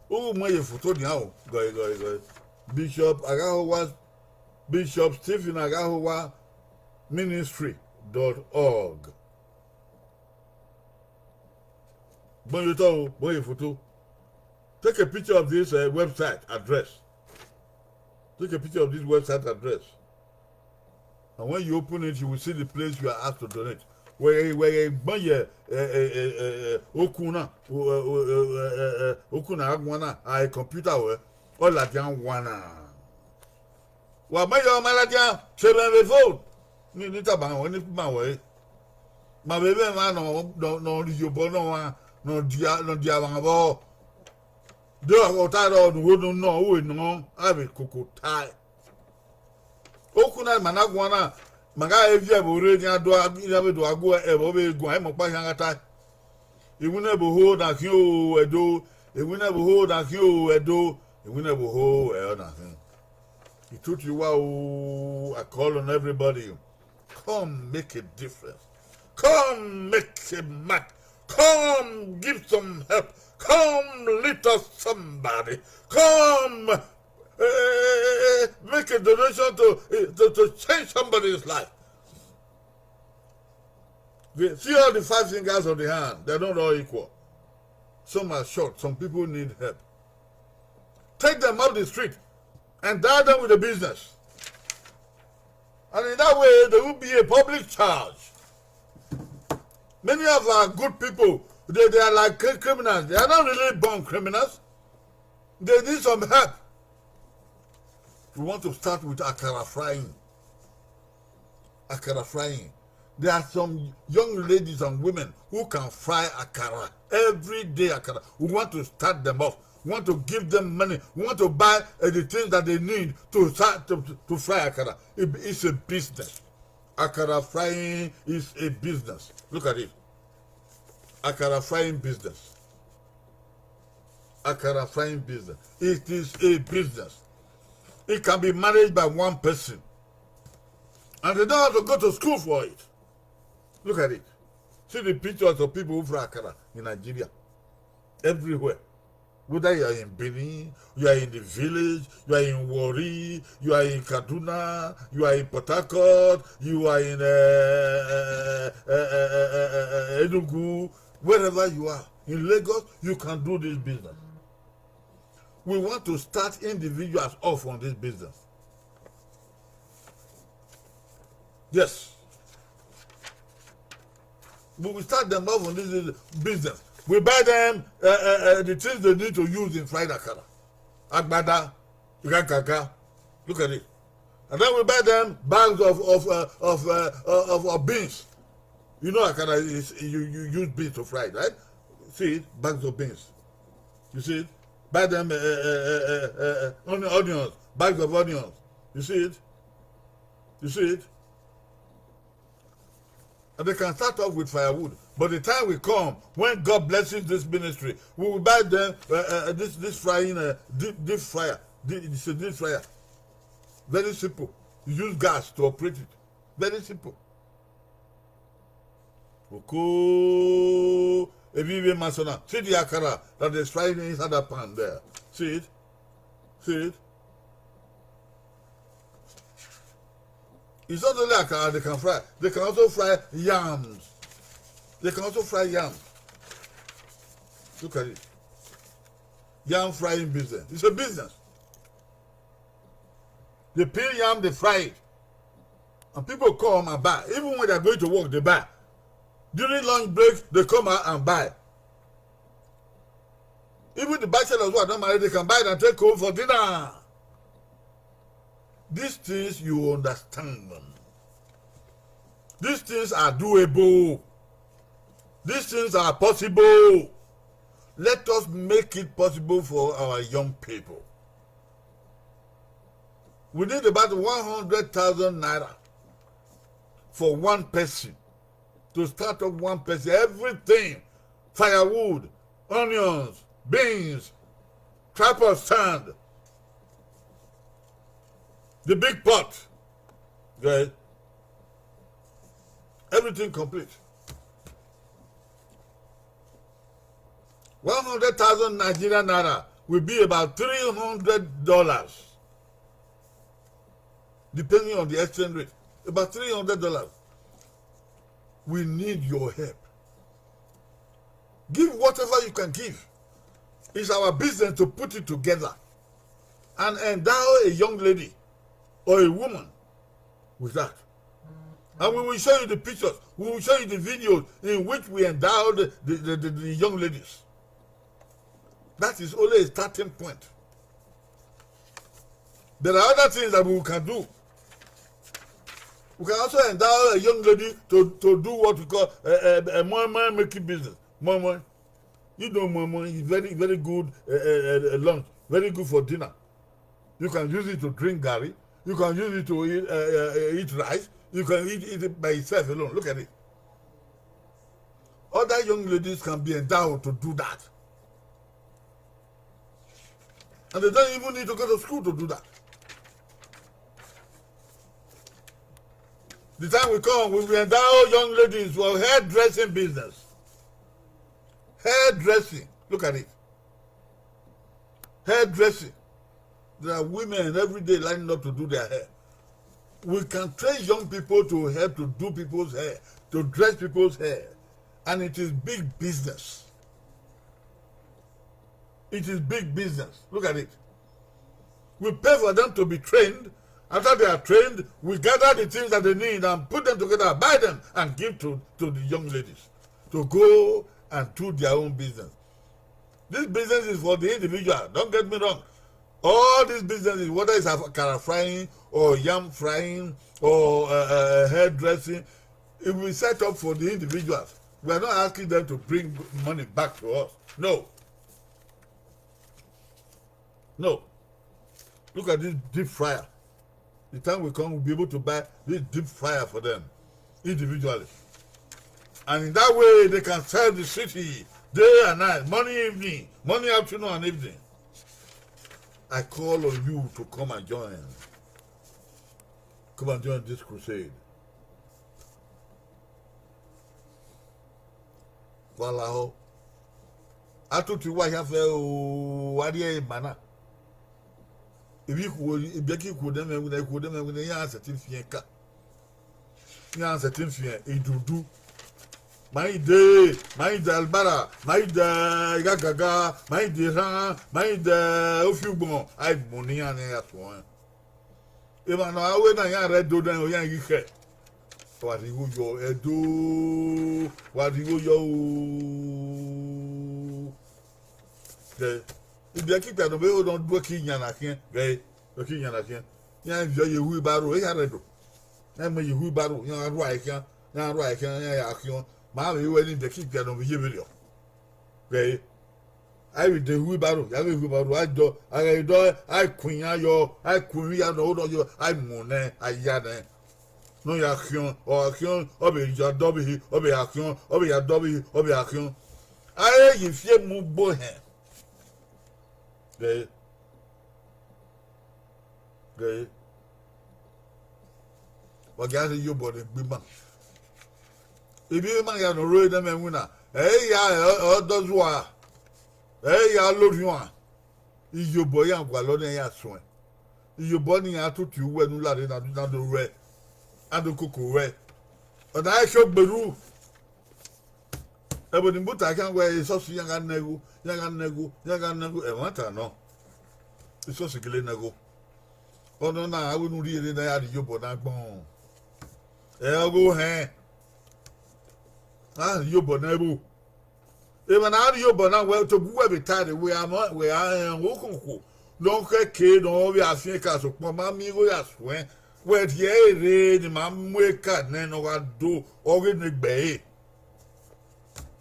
U mu ẹre ye foto nian o, gọe, gọe, gọe. Bishop Aghahowa, Bishop Stephen Aghahowa Ministry dot org. Gbẹn ye otọ o, gbẹn ye foto. Take a picture of this uh, website address. Take a picture of this website address. And when you open it, you will see the place you are asked to donate. Wẹ, wẹ gbẹn ye eh, eh, eh, eh, eh, okun na, eh, eh, eh, eh, eh, okun na aguan na, a computer wẹ, ọ ladian wan na. Wa ma yọ ma ladian, se mwẹ vbe phone. Ni, ni taba wẹ, ni ma wẹ. Ma vbe vbe emwa nọ, nọ, nọ rhie iyobọ nọ wa, nọ dia, nọ dia vbe vbọ. De ọta rọ ne u ho ne u nọ, u vbe nọ, a vbe koko tae. Okun na ma na guan na, ma gha re viẹ vbe orre ne iran do, iran vbe do gha gu ẹvbo vbe guan, imẹ ọkpa khian gha tae. Iwinna ẹvbo ho na khian o, Ẹdo. Iwinna ẹvbo ho na khian o, Ẹdo. Iwinna ẹvbo ho ẹre na khian. Itutu wa o, I call on everybody. Come make a difference. Come make a mark. Come give some help. Come lift up somebody. Come eh, make a donation to, eh, to, to change somebody's life. They see all the five fingers of the hand, they're not all equal. Some are short, some people need help. Take them off the street, endow them with a business. And in that way, they will be a public charge. Many of our good people, they, they are like cri- criminals. They are not really born criminals. They need some help. We want to start with akara frying. Akara frying. There are some young ladies and women who can fry akara every day. Akara. We want to start them off. We want to give them money. We want to buy uh, the things that they need to start to, to, to fry akara. It- it's a business. Akara frying is a business. Look at it. Akara frying business. Akara frying business. It is a business. It can be managed by one person. And they don't have to go to school for it. Look at it. See the pictures of people who fry akara in Nigeria. Everywhere. Whether you are in Benin, you are in the village, you are in Warri, you are in Kaduna, you are in Port Harcourt, you are in uh, uh, uh, uh, uh, uh, Enugu, wherever you are, in Lagos, you can do this business. We want to start individuals off on this business. Yes. We will start them off on this business. We buy them uh, uh, uh, the things they need to use in fried akara. Agbada, gagaga. Look at it. And then we buy them bags of of uh, of, uh, uh, of of beans. You know akara is you you use beans to fry it, right? See it, bags of beans. You see it? Buy them uh, uh, uh, uh, uh, onion- onions, bags of onions. You see it? You see it? And they can start off with firewood. But the time will come when God blesses this ministry, we will buy them uh, uh, this this frying uh, deep, deep fryer. Deep, it's a deep fryer. Very simple. You use gas to operate it. Very simple. Oko evive masona. See the akara that is frying inside that pan there. See it? See it? It's not only akara they can fry. They can also fry yams. They can also fry yams. Look at it. Yam frying business. It's a business. They peel yam, they fry it. And people come and buy. Even when they're going to work, they buy. During lunch break, they come out and buy. Even the bachelors who are not married, they can buy it and take home for dinner. These things you understand them. These things are doable. These things are possible. Let us make it possible for our young people. We need about one hundred thousand naira for one person to start up one person. Everything, firewood, onions, beans, tripod stand, the big pot. Okay? Everything complete. One hundred thousand Nigerian naira will be about three hundred dollars, depending on the exchange rate. About three hundred dollars. We need your help. Give whatever you can give. It's our business to put it together and endow a young lady or a woman with that. And we will show you the pictures. We will show you the videos in which we endow the, the, the, the, the young ladies. That is only a starting point. There are other things that we can do. We can also endow a young lady to, to do what we call a, a, a moi moi making business. Moi moi. You know moi moi is very, very good uh, uh, uh, lunch, very good for dinner. You can use it to drink garri. You can use it to eat, uh, uh, eat rice. You can eat, eat it by itself alone. Look at it. Other young ladies can be endowed to do that. And they don't even need to go to school to do that. The time will come, we will endow young ladies for hairdressing business. Hairdressing. Look at it. Hairdressing. There are women every day lining up to do their hair. We can train young people to help to do people's hair, to dress people's hair. And it is big business. It is big business. Look at it. We pay for them to be trained. After they are trained, we gather the things that they need and put them together, buy them, and give to, to the young ladies to go and do their own business. This business is for the individual. Don't get me wrong. All these businesses, whether it's akara frying or yam frying or uh, uh, hairdressing, it will be set up for the individuals. We are not asking them to bring money back to us. No. No. Look at this deep fryer. The time will come, we'll be able to buy this deep fryer for them individually. And in that way, they can serve the city day and night, morning, evening, morning, afternoon, and evening. I call on you to come and join. Come and join this crusade. Wa lahọ. Atutu wa hia fẹ o, wa rhie emwa na. Ivbi ikhuo, ibiẹki ikhuo ne ẹmwẹ winna, ikhuo ne ẹmwẹ winna, iran sẹtin fiẹn ka. Iran sẹtin fiẹn idudu. Ma i de, ma i de albara, ma i de igagaga, ma i de erhan, ma i de ofiugbọn, a i mu ne iran ne iran ya suẹn. Emwa ne a ru na, iran rre Ẹdo na, iran ghi khẹ. Wa rhie igho yọ Ẹdo, wa rhie igho yọ o. Ghẹ, ibiẹki ikpia ne ọ vbe ho ne ọ du ẹki iyan na khian, ghẹ, ẹki iyan na khian. Iran viọ ye wheelbarrow, iran rre Ẹdo. Iran mu ye wheelbarrow, iran rua ẹre khian, iran rua ẹre khian, iran ya khian. Ma vbe ru ẹre ne ibiẹki ikpia ne ọ vbe ye vberriọ. Ghẹ, a i vbe de wheelbarrow, ya vbe wheelbarrow, a i dọ, a gha dọ, a i kun iran yọ, a i kun emwi hia ne ọ ho nọ yọ, a i mu nẹ, a ya nẹ. Ne ọ ya khian, ọ gha khian, ọ vbe ya dọ vbe ihe, ọ vbe ya khian, ọ vbe ya dọ vbe ihe, ọ vbe ya khian. A i re ye fiemu gbe ohẹn. Ghẹ, ghẹ, wa gia rhie iyobọ ne egbe ima. Emwi ima hia ne ọ rre ne ẹmwẹ iwinna, ẹ i ya, ẹ, ọ dọ zua, ẹ i ya lorhiọn. Iyobọ iran gualọ ne iran ya suẹn. Iyobọ ne iran tutu uwẹ ne u lare na, na do ruẹ, a do koko ruẹ. Ọ na i shogbe ru. Ẹvbo ne I bu ta khian wẹẹ esọsi iran gha nọ ẹgho, iran gha nọ ẹgho, iran gha nọ ẹgho, ẹmwata nọ. Esọsi gele nọ ẹgho. Ọnọna a wẹ ne u rhie rre ne a ya rhie iyobọ na agbọn. Ẹ ọghe ohẹn, a rhie iyobọ na ẹvbo. Emwa ne a rhie iyobọ na wẹ tobọ uwẹ vbe ta rre, wẹ a ma, wẹ a rẹn okhuo ne ọ khẹke ne ọ vbe a fiẹn eka, sokpan ma miẹn igho ya suẹn. Wẹ rhie ẹre rre ne ima mu eka nẹ ne ọ gha do ọghe ne egbe ẹre.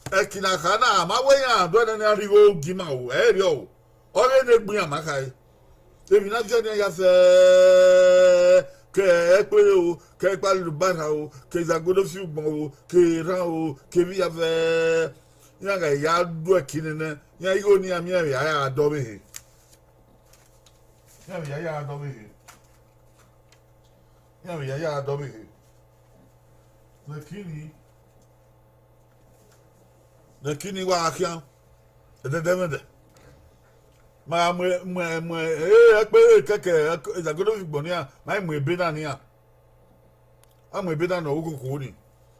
Ẹki na kha na, a ma wẹ iran do ẹnẹ ne iran rhie igho gie ima o, ẹ i rriọ o. Ọghe ne egbe iran ma khare. Emwi ne a viọ nian ya fẹ, ke ẹkpere o, ke ẹkpalubara o, ke izagodo fi ugbọn o, ke erhan o, ke evbiya fẹ. Iran gha ya du ẹki nene, iran igho ne iran miẹn vbe a ya dọ ọvbehe. Iran vbe ya ya dọ ọvbehe. Iran vbe ya ya dọ ọvbehe. Nẹkini, nẹkini wa khian, ẹdẹdẹmwẹdẹ. Ma mu, mu, mu, eh, ẹkpere kẹkẹ, izagodo fi ugbọn nian, ma mu ebe na nian. A mu ebe na ne ọ ru koko ni.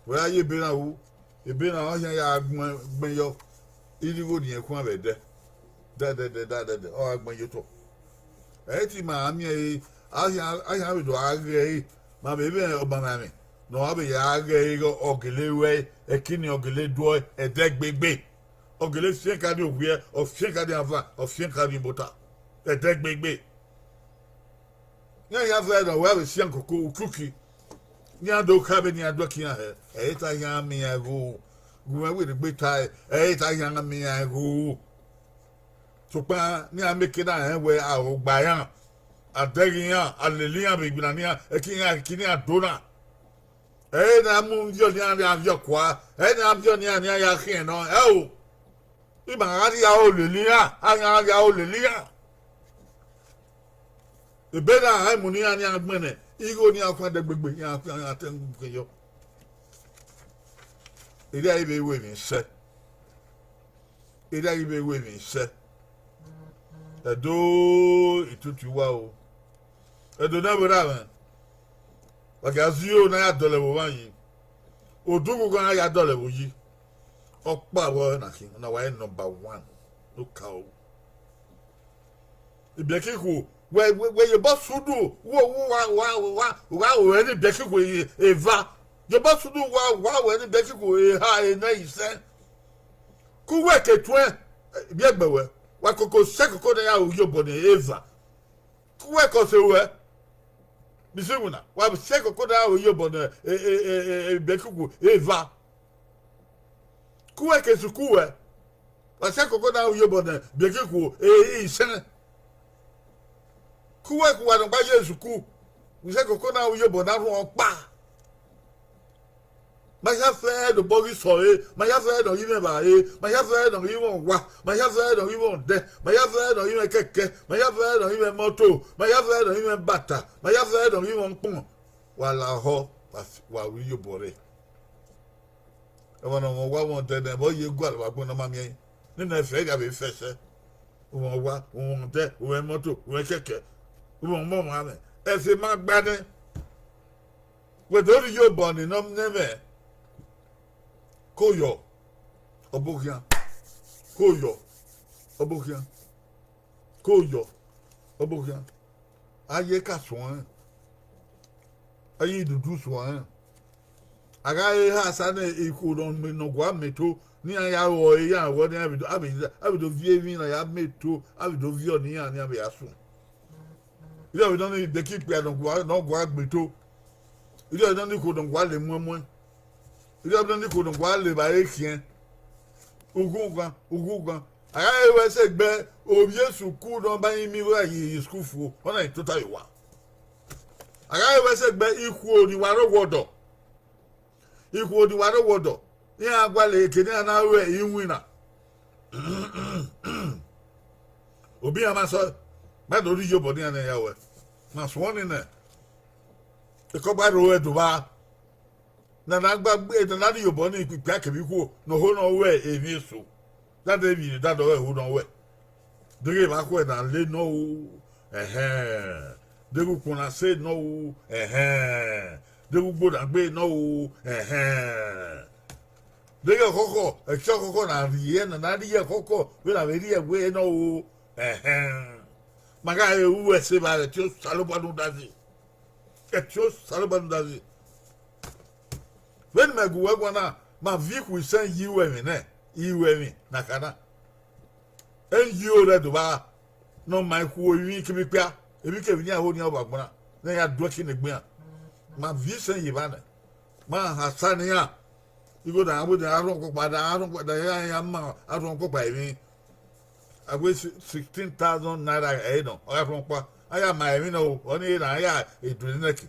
Wẹ a ye ebe na ru, ebe na ọ khian ya gbẹn, gbẹn yọ. Irigho ne irẹn khuan vbe ẹdẹ. Dẹdẹdẹ, dẹdẹdẹ, ọ gha gbẹn ye otọ. Ẹ i te ima a miẹn ẹre, a khian, a khian vbe do a ghẹ ẹre, ma vbe mwẹ ọbamwaemwi ne ọ vbe ya ghẹ ẹre ighẹ ọ gele ruẹ, ẹki ni ọ gele duẹ, ẹdẹ gbegbe. Ọ gele fiẹn ka rrie owiẹ, ọ fiẹn ka rrie avan, ọ fiẹn ka rrie imota. Ẹdẹ gbegbe. Iran ya zẹ ne ọ wa vbe siẹn koko ukiuki. Iran do kha vbene iran do ẹki iran hẹ, ẹ i ta khian miẹn iran igho. Gu mwẹ werriegbe tae, ẹ i ta khian miẹn iran igho. Sokpan ne iran mieke na rẹn wẹ a ro gba iran, a dẹghe iran, a lele iran vbe igbinna ne iran, ẹki iran, ẹki ne iran do na. Ẹ i na mu viọ ne iran, iran viọ kua, ẹ i na viọ ne iran, ne iran ya khian nọ, ẹ o. Ima gha rhie aro lele iran, a gha rhie aro lele iran. Ebe na a mu ne iran, ne iran gbẹnnẹ, igho ne iran khuan dẹgbegbe, iran khuan, iran te ngu yọ. Erriọ i vbe ru emwi sẹ. Erriọ i vbe ru emwi sẹ. Ẹdo itutu wa o. Ẹdo ne vbe ra mwẹ. Wa gha zẹ iro ne a ya dọlọ ẹvbo mwa yi. Odughughan a ya dọlọ ẹvbo yi. Ọkpa vbe ọre na khin, ọna wa re number one. No ka o. Ibiẹkikhuo, wẹ, wẹ, wẹ ye obọ sunu, wo, wo, wa, wa, wa, wa, ru ẹre ne ibiẹkikhuo eva. Ye obọ sunu, wa, wa, ru ẹre ne ibiẹkikhuo eha, enẹ, isẹn. Ke uwẹ ke tuẹn, biẹgbẹ wẹ, wa koko sẹ koko ne ya ru ye obọ ne eva. Ke uwẹ ke ọse ruẹ, bisi iwinna, wa sẹ koko ne ya ru ye obọ ne, e, e, e, e, ibiẹkikhuo eva. Ke uwẹ ke sukuu ruẹ, wa sẹ koko na ru ye obọ ne ibiẹkikhuo, e, isẹn. Ke uwẹ ke uwa ne ọ gba ye sukuu, wa sẹ koko na ru ye obọ ne a rhuọn ọkpa. Ma hia fẹ ne obọ ghi sẹ ọre, ma hia fẹ ne ọ ghi mwẹ evbare, ma hia fẹ ne ọ ghi mwẹ owa, ma hia fẹ ne ọ ghi mwẹ odẹ, ma hia fẹ ne ọ ghi mwẹ kẹkẹ, ma hia fẹ ne ọ ghi mwẹ imọto, ma hia fẹ ne ọ ghi mwẹ bata, ma hia fẹ ne ọ ghi mwẹ ọkpọn. Wa lahọ, wa, wa ru iyobọ rre. Ẹmwẹ ne ọ mwẹ owa, mwẹ odẹ nẹ, vbe ọ ye gualọ vbe agbọn ne ọ ma miẹn ẹre? Nene ẹfe gha vbe fẹsẹ. U mwẹ owa, u mwẹ odẹ, u mwẹ imọto, u mwẹ kẹkẹ, u mwẹ ọmọ ọmwa mwẹ. Ẹfe ma gba nẹ. Wẹ do rhie iyobọ ni nọ nẹ mwẹ. Ko yọ, ọbokhian. Ko yọ, ọbokhian. Ko yọ, ọbokhian. A ye ka suẹn, a ye idudu suẹn. A gha re ha sa ne ikhuo nọ, nọ gua mẹ eto, ne iran ya ru ẹre, iran ru ẹre, ne iran vbe do, a vbe, a vbe do viọ emwi ne a ya mẹ eto, a vbe do viọ ne iran, ne iran vbe ya sunu. Irẹn vbe nọ ni deki ikpia ne ọ gua, ne ọ gua gbe eto. Irẹn vbe nọ ni ikhuo ne ọ gua le muẹmuẹn. Irẹn vbe nọ ni ikhuo ne ọ gua le evbare khian. Ughughan, ughughan. A gha re wẹ sẹ gbe ovbi esuku ne ọ ma rinmwian igho ya ye school fo, ọ na tota ye owa. A gha re wẹ sẹ gbe ikhuo ni wa rre ọdọ. Ikhuo ni wa rre ọdọ, iran gualọ eke ne iran na ru iwinna. Obọ iran ma sẹ, ma do rhie iyobọ ne iran nẹ ya ruẹ. Ma suẹn ọnii nẹ, ekọgba rre ẹdẹ vba. Ne a na gba gbe, ne a na rhie iyobọ ni ikpikpia kevbe ikhuo ne ọ ho ne ọ ru emwi eso. Dada emwi ne dada ọghe ẹvbo nọ ruẹ. Deghẹ evba khuẹ na le nọ o, ẹhẹn. Deghẹ ukpọn na se nọ o, ẹhẹn. Deghẹ ugbo na gbe nọ o, ẹhẹn. Deghẹ ọkhọkhọ, ẹki ọkhọkhọ na rhie, na na rhie ọkhọkhọ vbe na vbe rhie ẹwe nọ o, ẹhẹn. Ma gha re ru ẹse evba, ẹtin Osanobua ne u da zẹ. Ẹtin Osanobua ne u da zẹ. Vbene mẹ gu wẹ guan na, ma viọ ikhuo isẹn ye iruẹmwi nẹ, iruẹmwi ne a kha na. Ẹn ye ore do vba, ne ọ ma ikhuo emwi kevbe ikpia, emwikemwi ne iran ho ne iran vbe agbọn na, ne iran ya du ẹki ne egbe iran. Ma viọ isẹn ye evba nẹ, ma ha sa ne iran. Igho da wẹ da a rhọn ọkpọkpa, da a rhọn ọkpọkpa, da iran ya ma a rhọn ọkpọkpa emwi. A wẹ si-, sixteen thousand naira ẹre nọ, ọ gha rhọn ọkpa. A ya ma emwi nọ o, ọnii na a ya edu nẹki.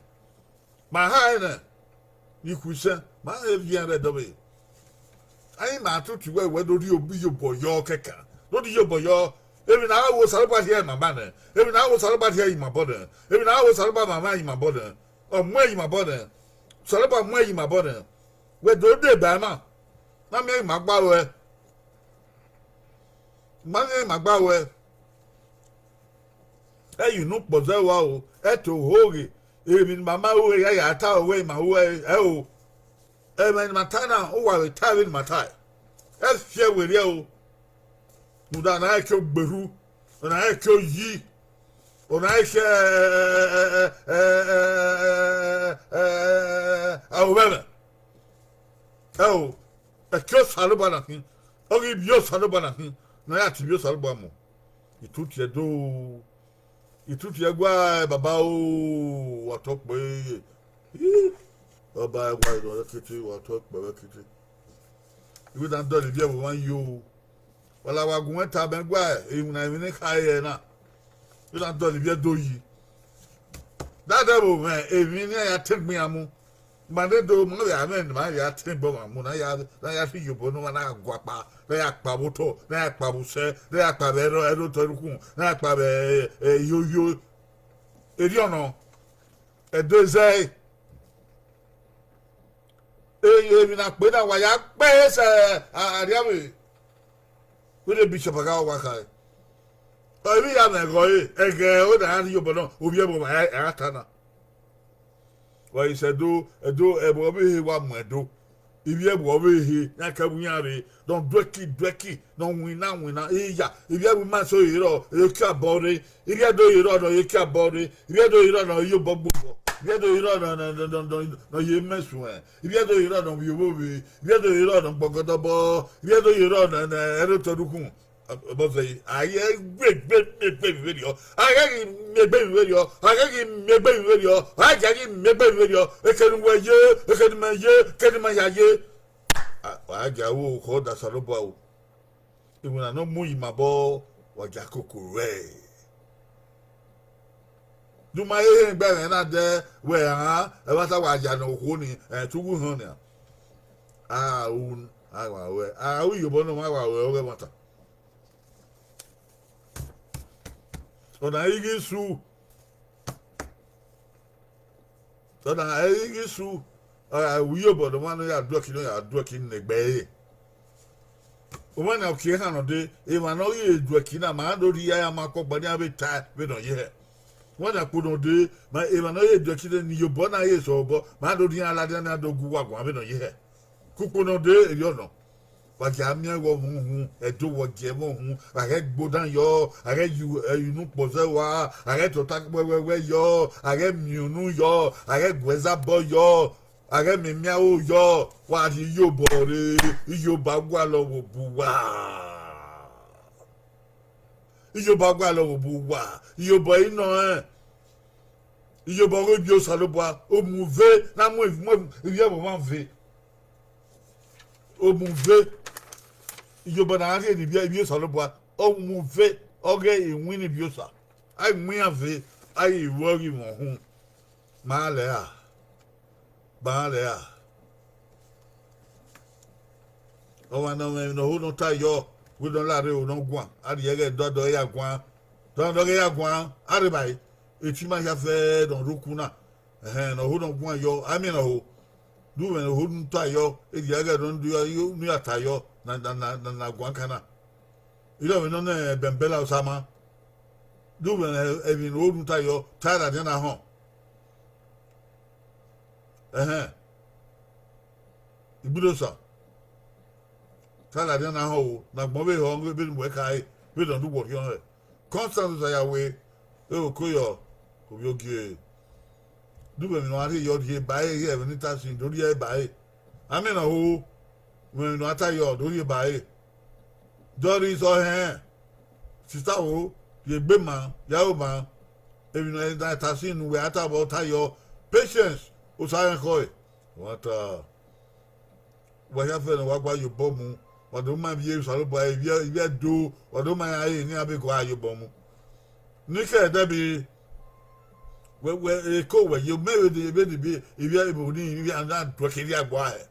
Ma ha ẹre nẹ, ikhuisẹn, ma he viẹn rre ẹdọvbe. A i ma tutu wẹ, wẹ do rhie iyobọ yọ kẹkan, do rhie iyobọ yọ. Emwi ne a wo Osanobua rhie ima ma nẹ, emwi ne a wo Osanobua rhie ima obọ nẹ, emwi ne a wo Osanobua ma ma ima obọ nẹ, ọ mu ima obọ nẹ, Osanobua mu ima obọ nẹ. Wẹ do deba ima, na miẹn ima gba ruẹ, ma miẹn ima gba ruẹ. Ẹ ye unu kpọ zẹ rua o, ẹ to ho ghe, emwi ne ima ma ru ya ya ta wẹ ima ru ẹre o. Ẹmwẹ ne ima ta na, uwa vbe ta vbene ima tae. Ẹ fiẹ werriẹ o. Rhunmwuda ọna ẹre ke ogberhu, ọna ẹre ke oyi, ọna ẹre ke arovbẹmwẹ. Ẹo, ẹki Osanobua na khin, ọ ghi vbiẹ Osanobua na khin, ne a ya tie ivbi Osanobua mu. Itutu ẹdo, itutu ẹguae baba o, wa tọ kpẹ ye. Ih, ọba ẹguae nọ rẹkete, wa tọ kpẹ rẹkete. I wẹ na dọlọ ivbi ẹvbo mwa yo. Wa la wa gu mwẹ ta mẹ guae, iwinna emwi ne I khare ẹre na, I na dọlọ ivbi Ẹdo yi. Dadẹ vbe mwẹ emwi ne iran ya tọn egbe iran mu, ma ne do ma vbe a mwẹ ne ma vbe a tọn egbe ọmwa mu, ne a ya, ne a ya rhie iyobọ ne ọmwa na gua kpa, ne a ya kpa vbe otọ, ne a ya kpa vbe usẹ, ne a ya kpa vbe ẹro, ẹro otọ rhunmwuda, ne a ya kpa vbe, eh, eh, iyoyo. Erriọ nọ, Ẹdo zẹe. Emwi na kpe na wa ya kpe sẹ arriavbe vbene Bishop gha wa khare. Ọ, emwi ya mwẹ ẹghẹ ọre, ẹghẹ ọre ne a rhie iyobọ nọ, ovbi ẹvbo ma a ta na. Wa i sẹ Ẹdo, Ẹdo, ẹvbo ọvbehe wa mu Ẹdo. Ivbi ẹvbo ọvbehe, iran kẹ vbe iran rre, ne ọ duẹki duẹki, ne ọ winna winna, iya, ivbi ẹvbo ima eso ye rrọọ, ekiabọ rre, ivbi Ẹdo ye rrọọ ne ọ ye ekiabọ rre, ivbi Ẹdo ye rrọọ ne ọ ye obọ gbe obọ, ivbi Ẹdo ye rrọọ ne, ne, ne, ne, ne, ne ọ ye emẹ suẹn, ivbi Ẹdo ye rrọọ ne ọ vbiẹ ovbovbe, ivbi Ẹdo ye rrọọ ne ọ gbọgọdọbọ, ivbi Ẹdo ye rrọọ ne, ne ẹre otọ rhunmwuda. Ọbọzẹ, a ye gbe egbe miẹn egbe emwi vberriọ, a ghẹ ghi miẹn egbe emwi vberriọ, a ghẹ ghi miẹn egbe emwi vberriọ, a ghẹ ghi miẹn egbe emwi vberriọ, eke ne uwẹ ye, eke ne imẹ ye, eke ne ima ya ye. A, wa gia ru okhọ da Osanobua o. Iwinna ne ọ mu yi ima obọ, wa gia koko ruẹ. De u ma he họn egbe ẹmwẹ na dẹ wẹ, ẹmwata wa ya ne okhuo ni, ẹ, te uwu họn nian. A ru, a wa ruẹ, a ru iyobọ ne ọmwa wa ruẹ ọghe ẹmwata. Ọna i ghi su, ọna i ghi su, a ru iyobọ ne ọmwa ne ọ ya duẹki, ne ọ ya duẹki ne egbe ẹre. Ọmwa na kie ehan nọ dee, emwa ne ọ ghi duẹki na, ma do rhie iran ma kpọgba ne iran vbe tae vbene ọ ye hẹ. Ọmwa na kpo nọ dee, ma emwa ne ọ ye duẹki ne iyobọ na ye sẹ obọ, ma do rhie iran ladian ne iran do gu uwa guan vbene ọ ye hẹ. Ke ukpo nọ dee, erriọ nọ. Wa gia miẹn ẹghẹ ọmwa uhunmwu, Ẹdo, wa gia ẹmwẹ uhunmwu, a ghẹ gbe odan yọ, a ghẹ ye unu kpọ zẹ rua, a ghẹ tota wẹwẹwẹ yọ, a ghẹ miẹn unu yọ, a ghẹ gu ẹzabọ yọ, a ghẹ miẹn imianro yọ, wa rhie iyobọ rre, iyobọ a gualọ vbe obọ uwa. Iyobọ a gualọ vbe obọ uwa, iyobọ i nọ rẹn, iyobọ ọghe ivbi Osanobua, omuve ne a mu ivbi ẹvbo mwa ve. Omuve, iyobọ ne a rhie ne ivbi, ivbi Osanobua, omuve ọghe iwinna ivbi Osa, a i mu iran ve, a i ru ọghe mwẹ uhunmwu. Ma lẹ ra, ma lẹ ra. Ọmwa ne ọ mwẹ emwi ne ọ ho ne ọ ta yọ, wẹ ne ọ la rre ro ne ọ guan, a rhie ẹghẹ dọdọ ya guan, dọdọ ya guan, a rre evbare, etu ima hia fẹẹrẹ ne ọ rre uku na, ẹhẹn, ne ọ ho ne ọ guan yọ, a miẹn ne ọ ho, de uwẹ ne ọ ho ne u ta yọ, erriọ ẹghẹ ne ọ ya ta yọ, na, na, na, na, na guan kan na. Irẹn vbe nọ ne Bẹnbẹla Osama, de uwẹ ne emwi ne ọ ho ne u ta yọ, ta ladian na họn. Ẹhẹn. Igbudosa, ta ladian na họn o, ne agbọn vbe họn vbene uwẹ khare, vbene ọ do uwẹ orhiọn hẹ. Constance Osayawe, ero ko yọ, ovbi ogie. De uwẹ emwi ne ọ rhie yọ rhie ba ẹre, rhie ẹmwẹ ne I ta sin do rhie ba ẹre. A miẹn ne ọ ho, wẹ emwi ne ọ ta yọ do rhie ba ẹre. Doris Ọhẹn, sista wo, rhie egbe ma, ya ro ma, emwi ne a ta sin ne uwẹ a ta vbe ọ ta yọ, Patience Osaẹnkhọe, wa ta, wa hia fẹ ne wa gua ye obọ mu, wa do ma ivbi Osanobua, ivbi, ivbi Ẹdo, wa do ma iran re ne iran vbe gua ye obọ mu. Nike Debbie, Wẹ, wẹ, eko wẹ ye, mẹ vbe de, vbe de, vbe, ivbi ẹvbo ni, ivbi a na duẹ ke rria gua hẹ.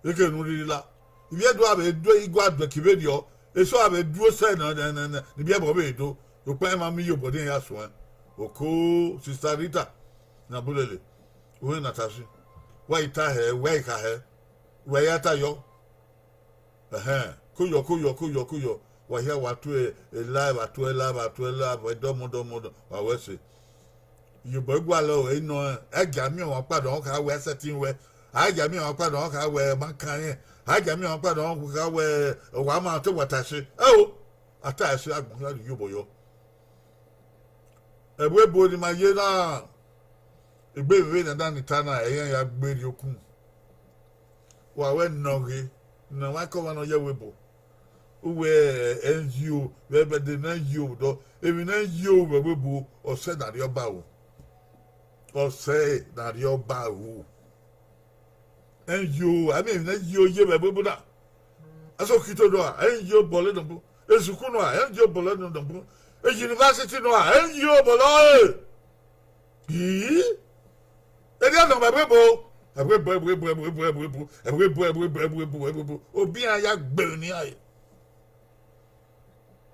Eke ne u rhirhi la. Ivbi ẹdua vbe du igua duẹ ke vberriọ, eso a vbe duo sẹ nẹ, nẹ, nẹ, nẹ, ne ivbi ẹbọ vbe do. Okpẹn ma miẹn iyobọ ne iran ya suẹn. Oko, Sister Rita, ne Abulele, uwẹ Natasha, wa i ta hẹ, wa i kha hẹ, wa i ya ta yọ. Ẹhẹn, koyọ, koyọ, koyọ, koyọ. Wa hia, wa tue live, a tue live, a tue live, ẹdọmọdọmọdọ, wa wẹ ẹse. Iyobọ i gualọ ẹre nọ, a gia miẹn ọmwa ọkpa nọ kha wẹ a sẹtin wẹ, a gia miẹn ọmwa ọkpa nọ kha wẹ ma kan rẹn, a gia miẹn ọmwa ọkpa nọ kha wẹ wa ma te wẹ ta ẹse. Ẹo, a ta ẹse, agbọn hia rhie iyobọ yọ. Ẹvbo ebo ne ima ye na, egbe vbe ne a da ni ta na, ẹ i ya gbe rrie okun. Wa wẹ nọ ghe, ne ọmwa ke ọmwa ne ọ ye ẹvbo ebo. Uwẹ N G O, vbe ẹdẹ ne N G O dọ, emwi ne N G O vbe ẹvbo ebo, ọ sẹ ne Arriọba ru. Ọ sẹ ne Arriọba ru. N G O, a miẹn emwi ne N G O ye vbe ẹvbo ebo na. Asọkito nọ a, N G O bọlọ nọ bu. Esukun nọ a, N G O bọlọ nọ bu. University nọ a, N G O bọlọ ẹre. Ii, erriọ nọ vbe ẹvbo ebo, ẹvbo ebo, ẹvbo ebo, ẹvbo ebo, ẹvbo ebo, ẹvbo ebo, ẹvbo ebo, ẹvbo ebo, ẹvbo ebo, obi iran ya gbe emwi ne iran re.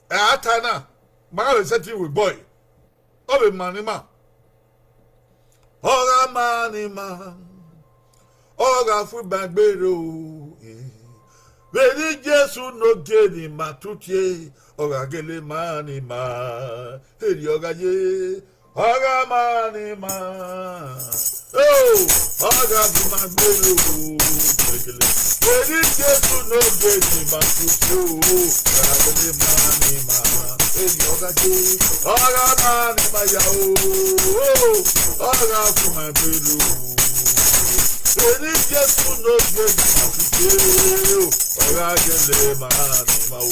Ẹ a ta na, ma gha vbe sẹtin ru egbe ọre, ọ vbe ma ne ima. Ọ gha ma ne ima, ọ gha fu ima gbe rro, vbene Jesu ne ogie ne ima tutie, ọ gha gele ma ne ima, erriọ ọ gha ye, ọ gha ma ne ima, o, ọ gha fu ima gbe rro, vbene Jesu ne ogie ne ima tutie, ọ gha gele ma ne ima, erriọ ọ gha ye, ọ gha ma ne ima ya o, ọ gha fu ima gbe rro. Vbene Jesu ne ogie ne ima tutie, ọ gha gele ma ne ima o.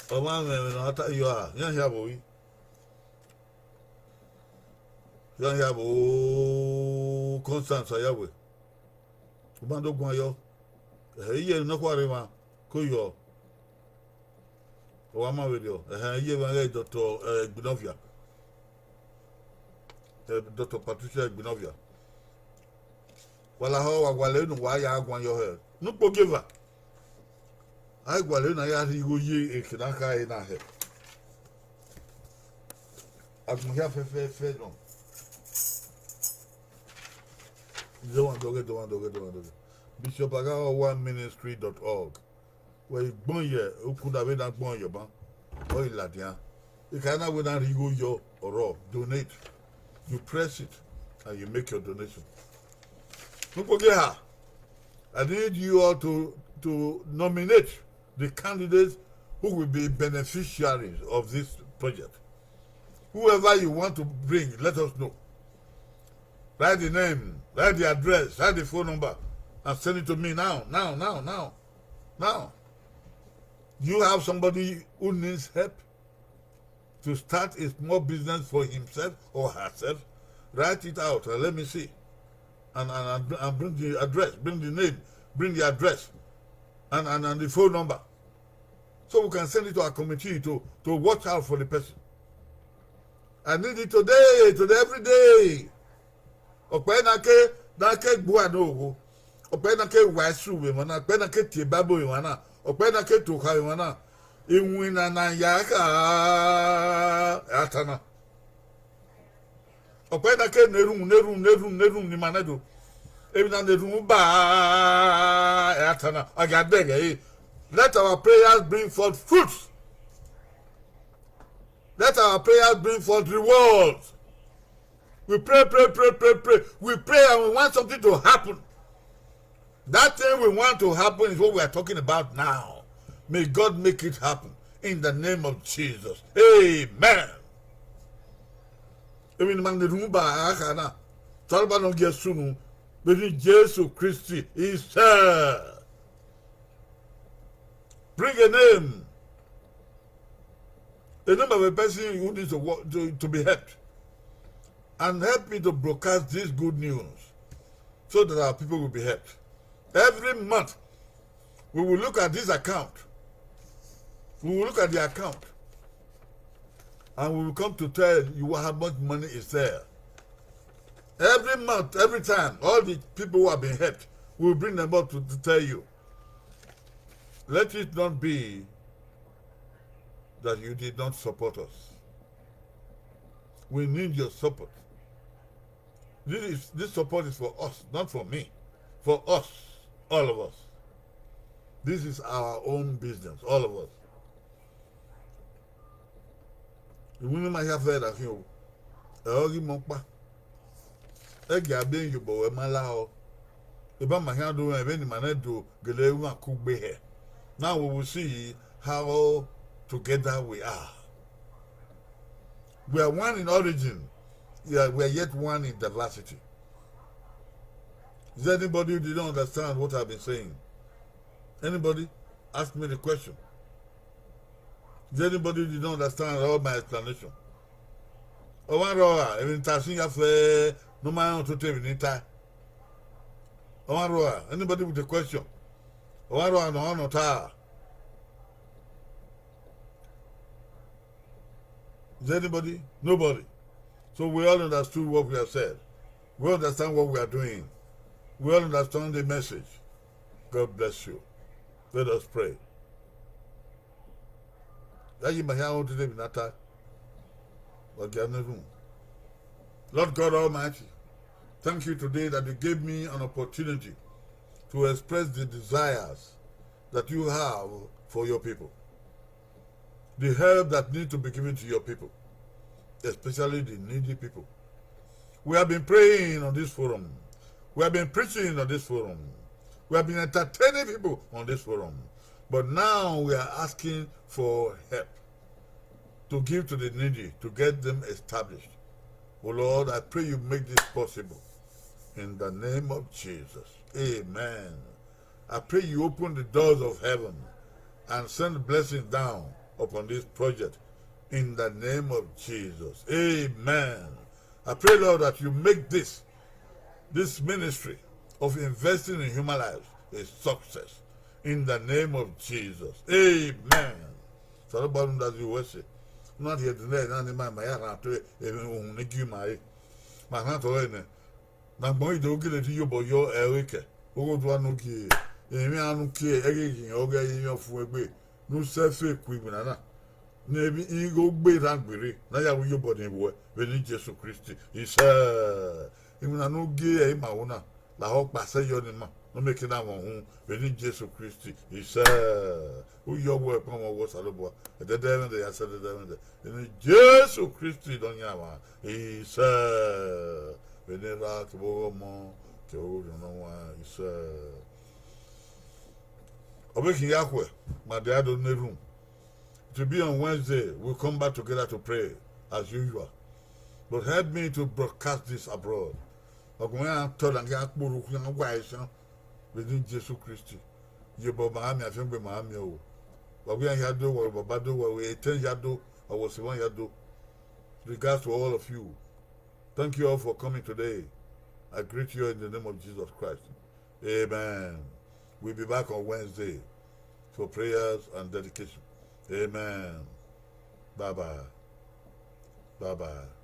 Ọmwa mwẹ ẹmwẹ ne ọ ta yọ a, iran hia vbe ori, iran hia vbe o, Constance Ayawe, u ma do guan yọ, ẹhẹ, iye ne ọ khuarre emwa, ko yọ, ọ wa ma vberriọ, ẹhẹ, iye emwa ghẹ Doctor, eh, Igbinovia, eh, Doctor Patricia Igbinovia. Wa lahọ, wa gualọ ne uwa ya guan yọ hẹ ne ukpogieva. A i gualọ ne a ya rhie igho ye eke ne a kha ẹre na hẹ. Agbọn hia fẹfẹfẹ nọ. Dọmwadẹ ọghe, dọmwadẹ ọghe, dọmwadẹ ọghe. Bishop Agha Owa Ministry dot org. Wẹ i gbẹn ye ukunda vbene a gbẹn ye ọban, ọ i ladian. Eka na wẹ ne a rhie igho yọ ọrọre, donate. You press it and you make your donation. Ne ukpogieva, I need you all to, to nominate the candidates who will be beneficiaries of this project. Whoever you want to bring, let us know. Write the name, write the address, write the phone number, and send it to me now, now, now, now, now. Do you have somebody who needs help to start a small business for himself or herself? Write it out and let me see. And, and, and, and bring the address, bring the name, bring the address, and, and, and the phone number. So we can send it to our committee to, to watch out for the person. I need it today, today, every day. Ọkpẹ na ke, na ke gbua ne ogho. Ọkpẹ na ke waisu vbe emwa na, ọkpẹ na ke tie Bible vbe emwa na, ọkpẹ na ke to okha vbe emwa na. Iwinna na ya kha, a ta na. Ọkpẹ na ke ne erhunmwu, ne erhunmwu, ne erhunmwu, ne erhunmwu ni ma nẹ do. Emwi na ne erhunmwu ba, a ta na, a gha dẹghẹ ẹre. Let our prayers bring forth fruits. Let our prayers bring forth rewards. We pray, pray, pray, pray, pray. We pray and we want something to happen. That thing we want to happen is what we are talking about now. May God make it happen in the name of Jesus. Amen. Emwi ne ima ne erhunmwu ba a kha na, Osanobua ne ọ gie sunu, vbe eni Jesu Kristi isẹ. Bring a name. A name of a person who needs to, wo- to, to be helped. And help me to broadcast this good news so that our people will be helped. Every month, we will look at this account We will look at the account and we will come to tell you how much money is there. Every month, every time, all the people who have been helped, we will bring them up to, to tell you. Let it not be that you did not support us. We need your support. This is, this support is for us, not for me. For us, all of us. This is our own business, all of us. Iwinna ima hia fẹ da khian o, ẹ ọ ghi mọ ọkpa. Ẹgia be yobọ wẹ ma lahọ. Eba ma khian do rẹn vbene ima na do gele emwa kugbe hẹ. Now we will see how together we are. We are one in origin, yeah, we are yet one in diversity. Is there anybody who did not understand what I've been saying? Anybody? Ask me the question. Is there anybody who did not understand all my explanation? Ọmwa rrọọ ra, emwi ne I ta sin ya fẹ ne ọ ma rẹn ototọ emwi ne I ta? Ọmwa rrọọ ra, anybody with a question? Ọmwa rrọọ ra ne ọ ta? Is there anybody? Nobody. So we all understood what we have said. We understand what we are doing. We all understand the message. God bless you. Let us pray. That you might hear today, Binata. Lord God Almighty, thank you today that you gave me an opportunity to express the desires that you have for your people. The help that need to be given to your people, especially the needy people. We have been praying on this forum. We have been preaching on this forum. We have been entertaining people on this forum. But now we are asking for help to give to the needy, to get them established. Oh Lord, I pray you make this possible. In the name of Jesus. Amen. I pray you open the doors of heaven and send blessing down upon this project in the name of Jesus. Amen. I pray, Lord, that you make this, this ministry of investing in human lives a success in the name of Jesus. Amen. Osanobua rhunmwuda zẹ uwẹ ẹse. Na rhie ẹdẹ nẹ na ne ima ma ya rhan to emwi uhunmwu ne I gie ima re. Ma rhan otọ ẹre nẹ. Ne agbọn i do gele te iyobọ yọ ẹre kẹ, oghodua ne u gie, emwi iran ne u kie ẹghẹ ghi rẹn ọghe ẹrinmwi ọfumwegbe ne u sẹ fe ku iwinna na, ne emwi igho gbe rhan gberra ne a ya ru iyobọ ni ruẹ vbe eni Jesu Kristi. Isẹ, iwinna ne u gie ẹre ima ru na, lahọ ọkpa sẹ yọ ne ima ne ọ miẹn ekian na mwẹ uhunmwu vbe eni Jesu Kristi. Isẹ, u yọ wẹ ọkpọnmwẹ ọghe Osanobua, ẹdẹdẹ ẹmwẹdẹ ya sẹ ẹdẹdẹ ẹmwẹdẹ, eni Jesu Kristi Nọyaẹnmwa. Isẹ, vbe eni Erha kevbe Ọghe Ọmọ kevbe Orhiọn Ne Ọ Huanrẹn. Isẹ. Ọ vbe khin ya khuẹ, ma dia do ne erhunmwu. It will be on Wednesday. We'll come back together to pray as usual. But help me to broadcast this abroad. Wa gu mwẹ iran otọ na, iran kporhu, iran wa ẹsan vbe eni Jesu Kristi. Iyobọ ma gha miẹn, afiangbe ma gha miẹn o. Wa wẹ iran hia do, wa wẹ baba do, wa wẹ etẹn hia do, wa wẹ ọsemwa hia do. Regards to all of you. Thank you all for coming today. I greet you in the name of Jesus Christ. Amen. We'll be back on Wednesday for prayers and dedication. Amen. Bye bye. Bye bye.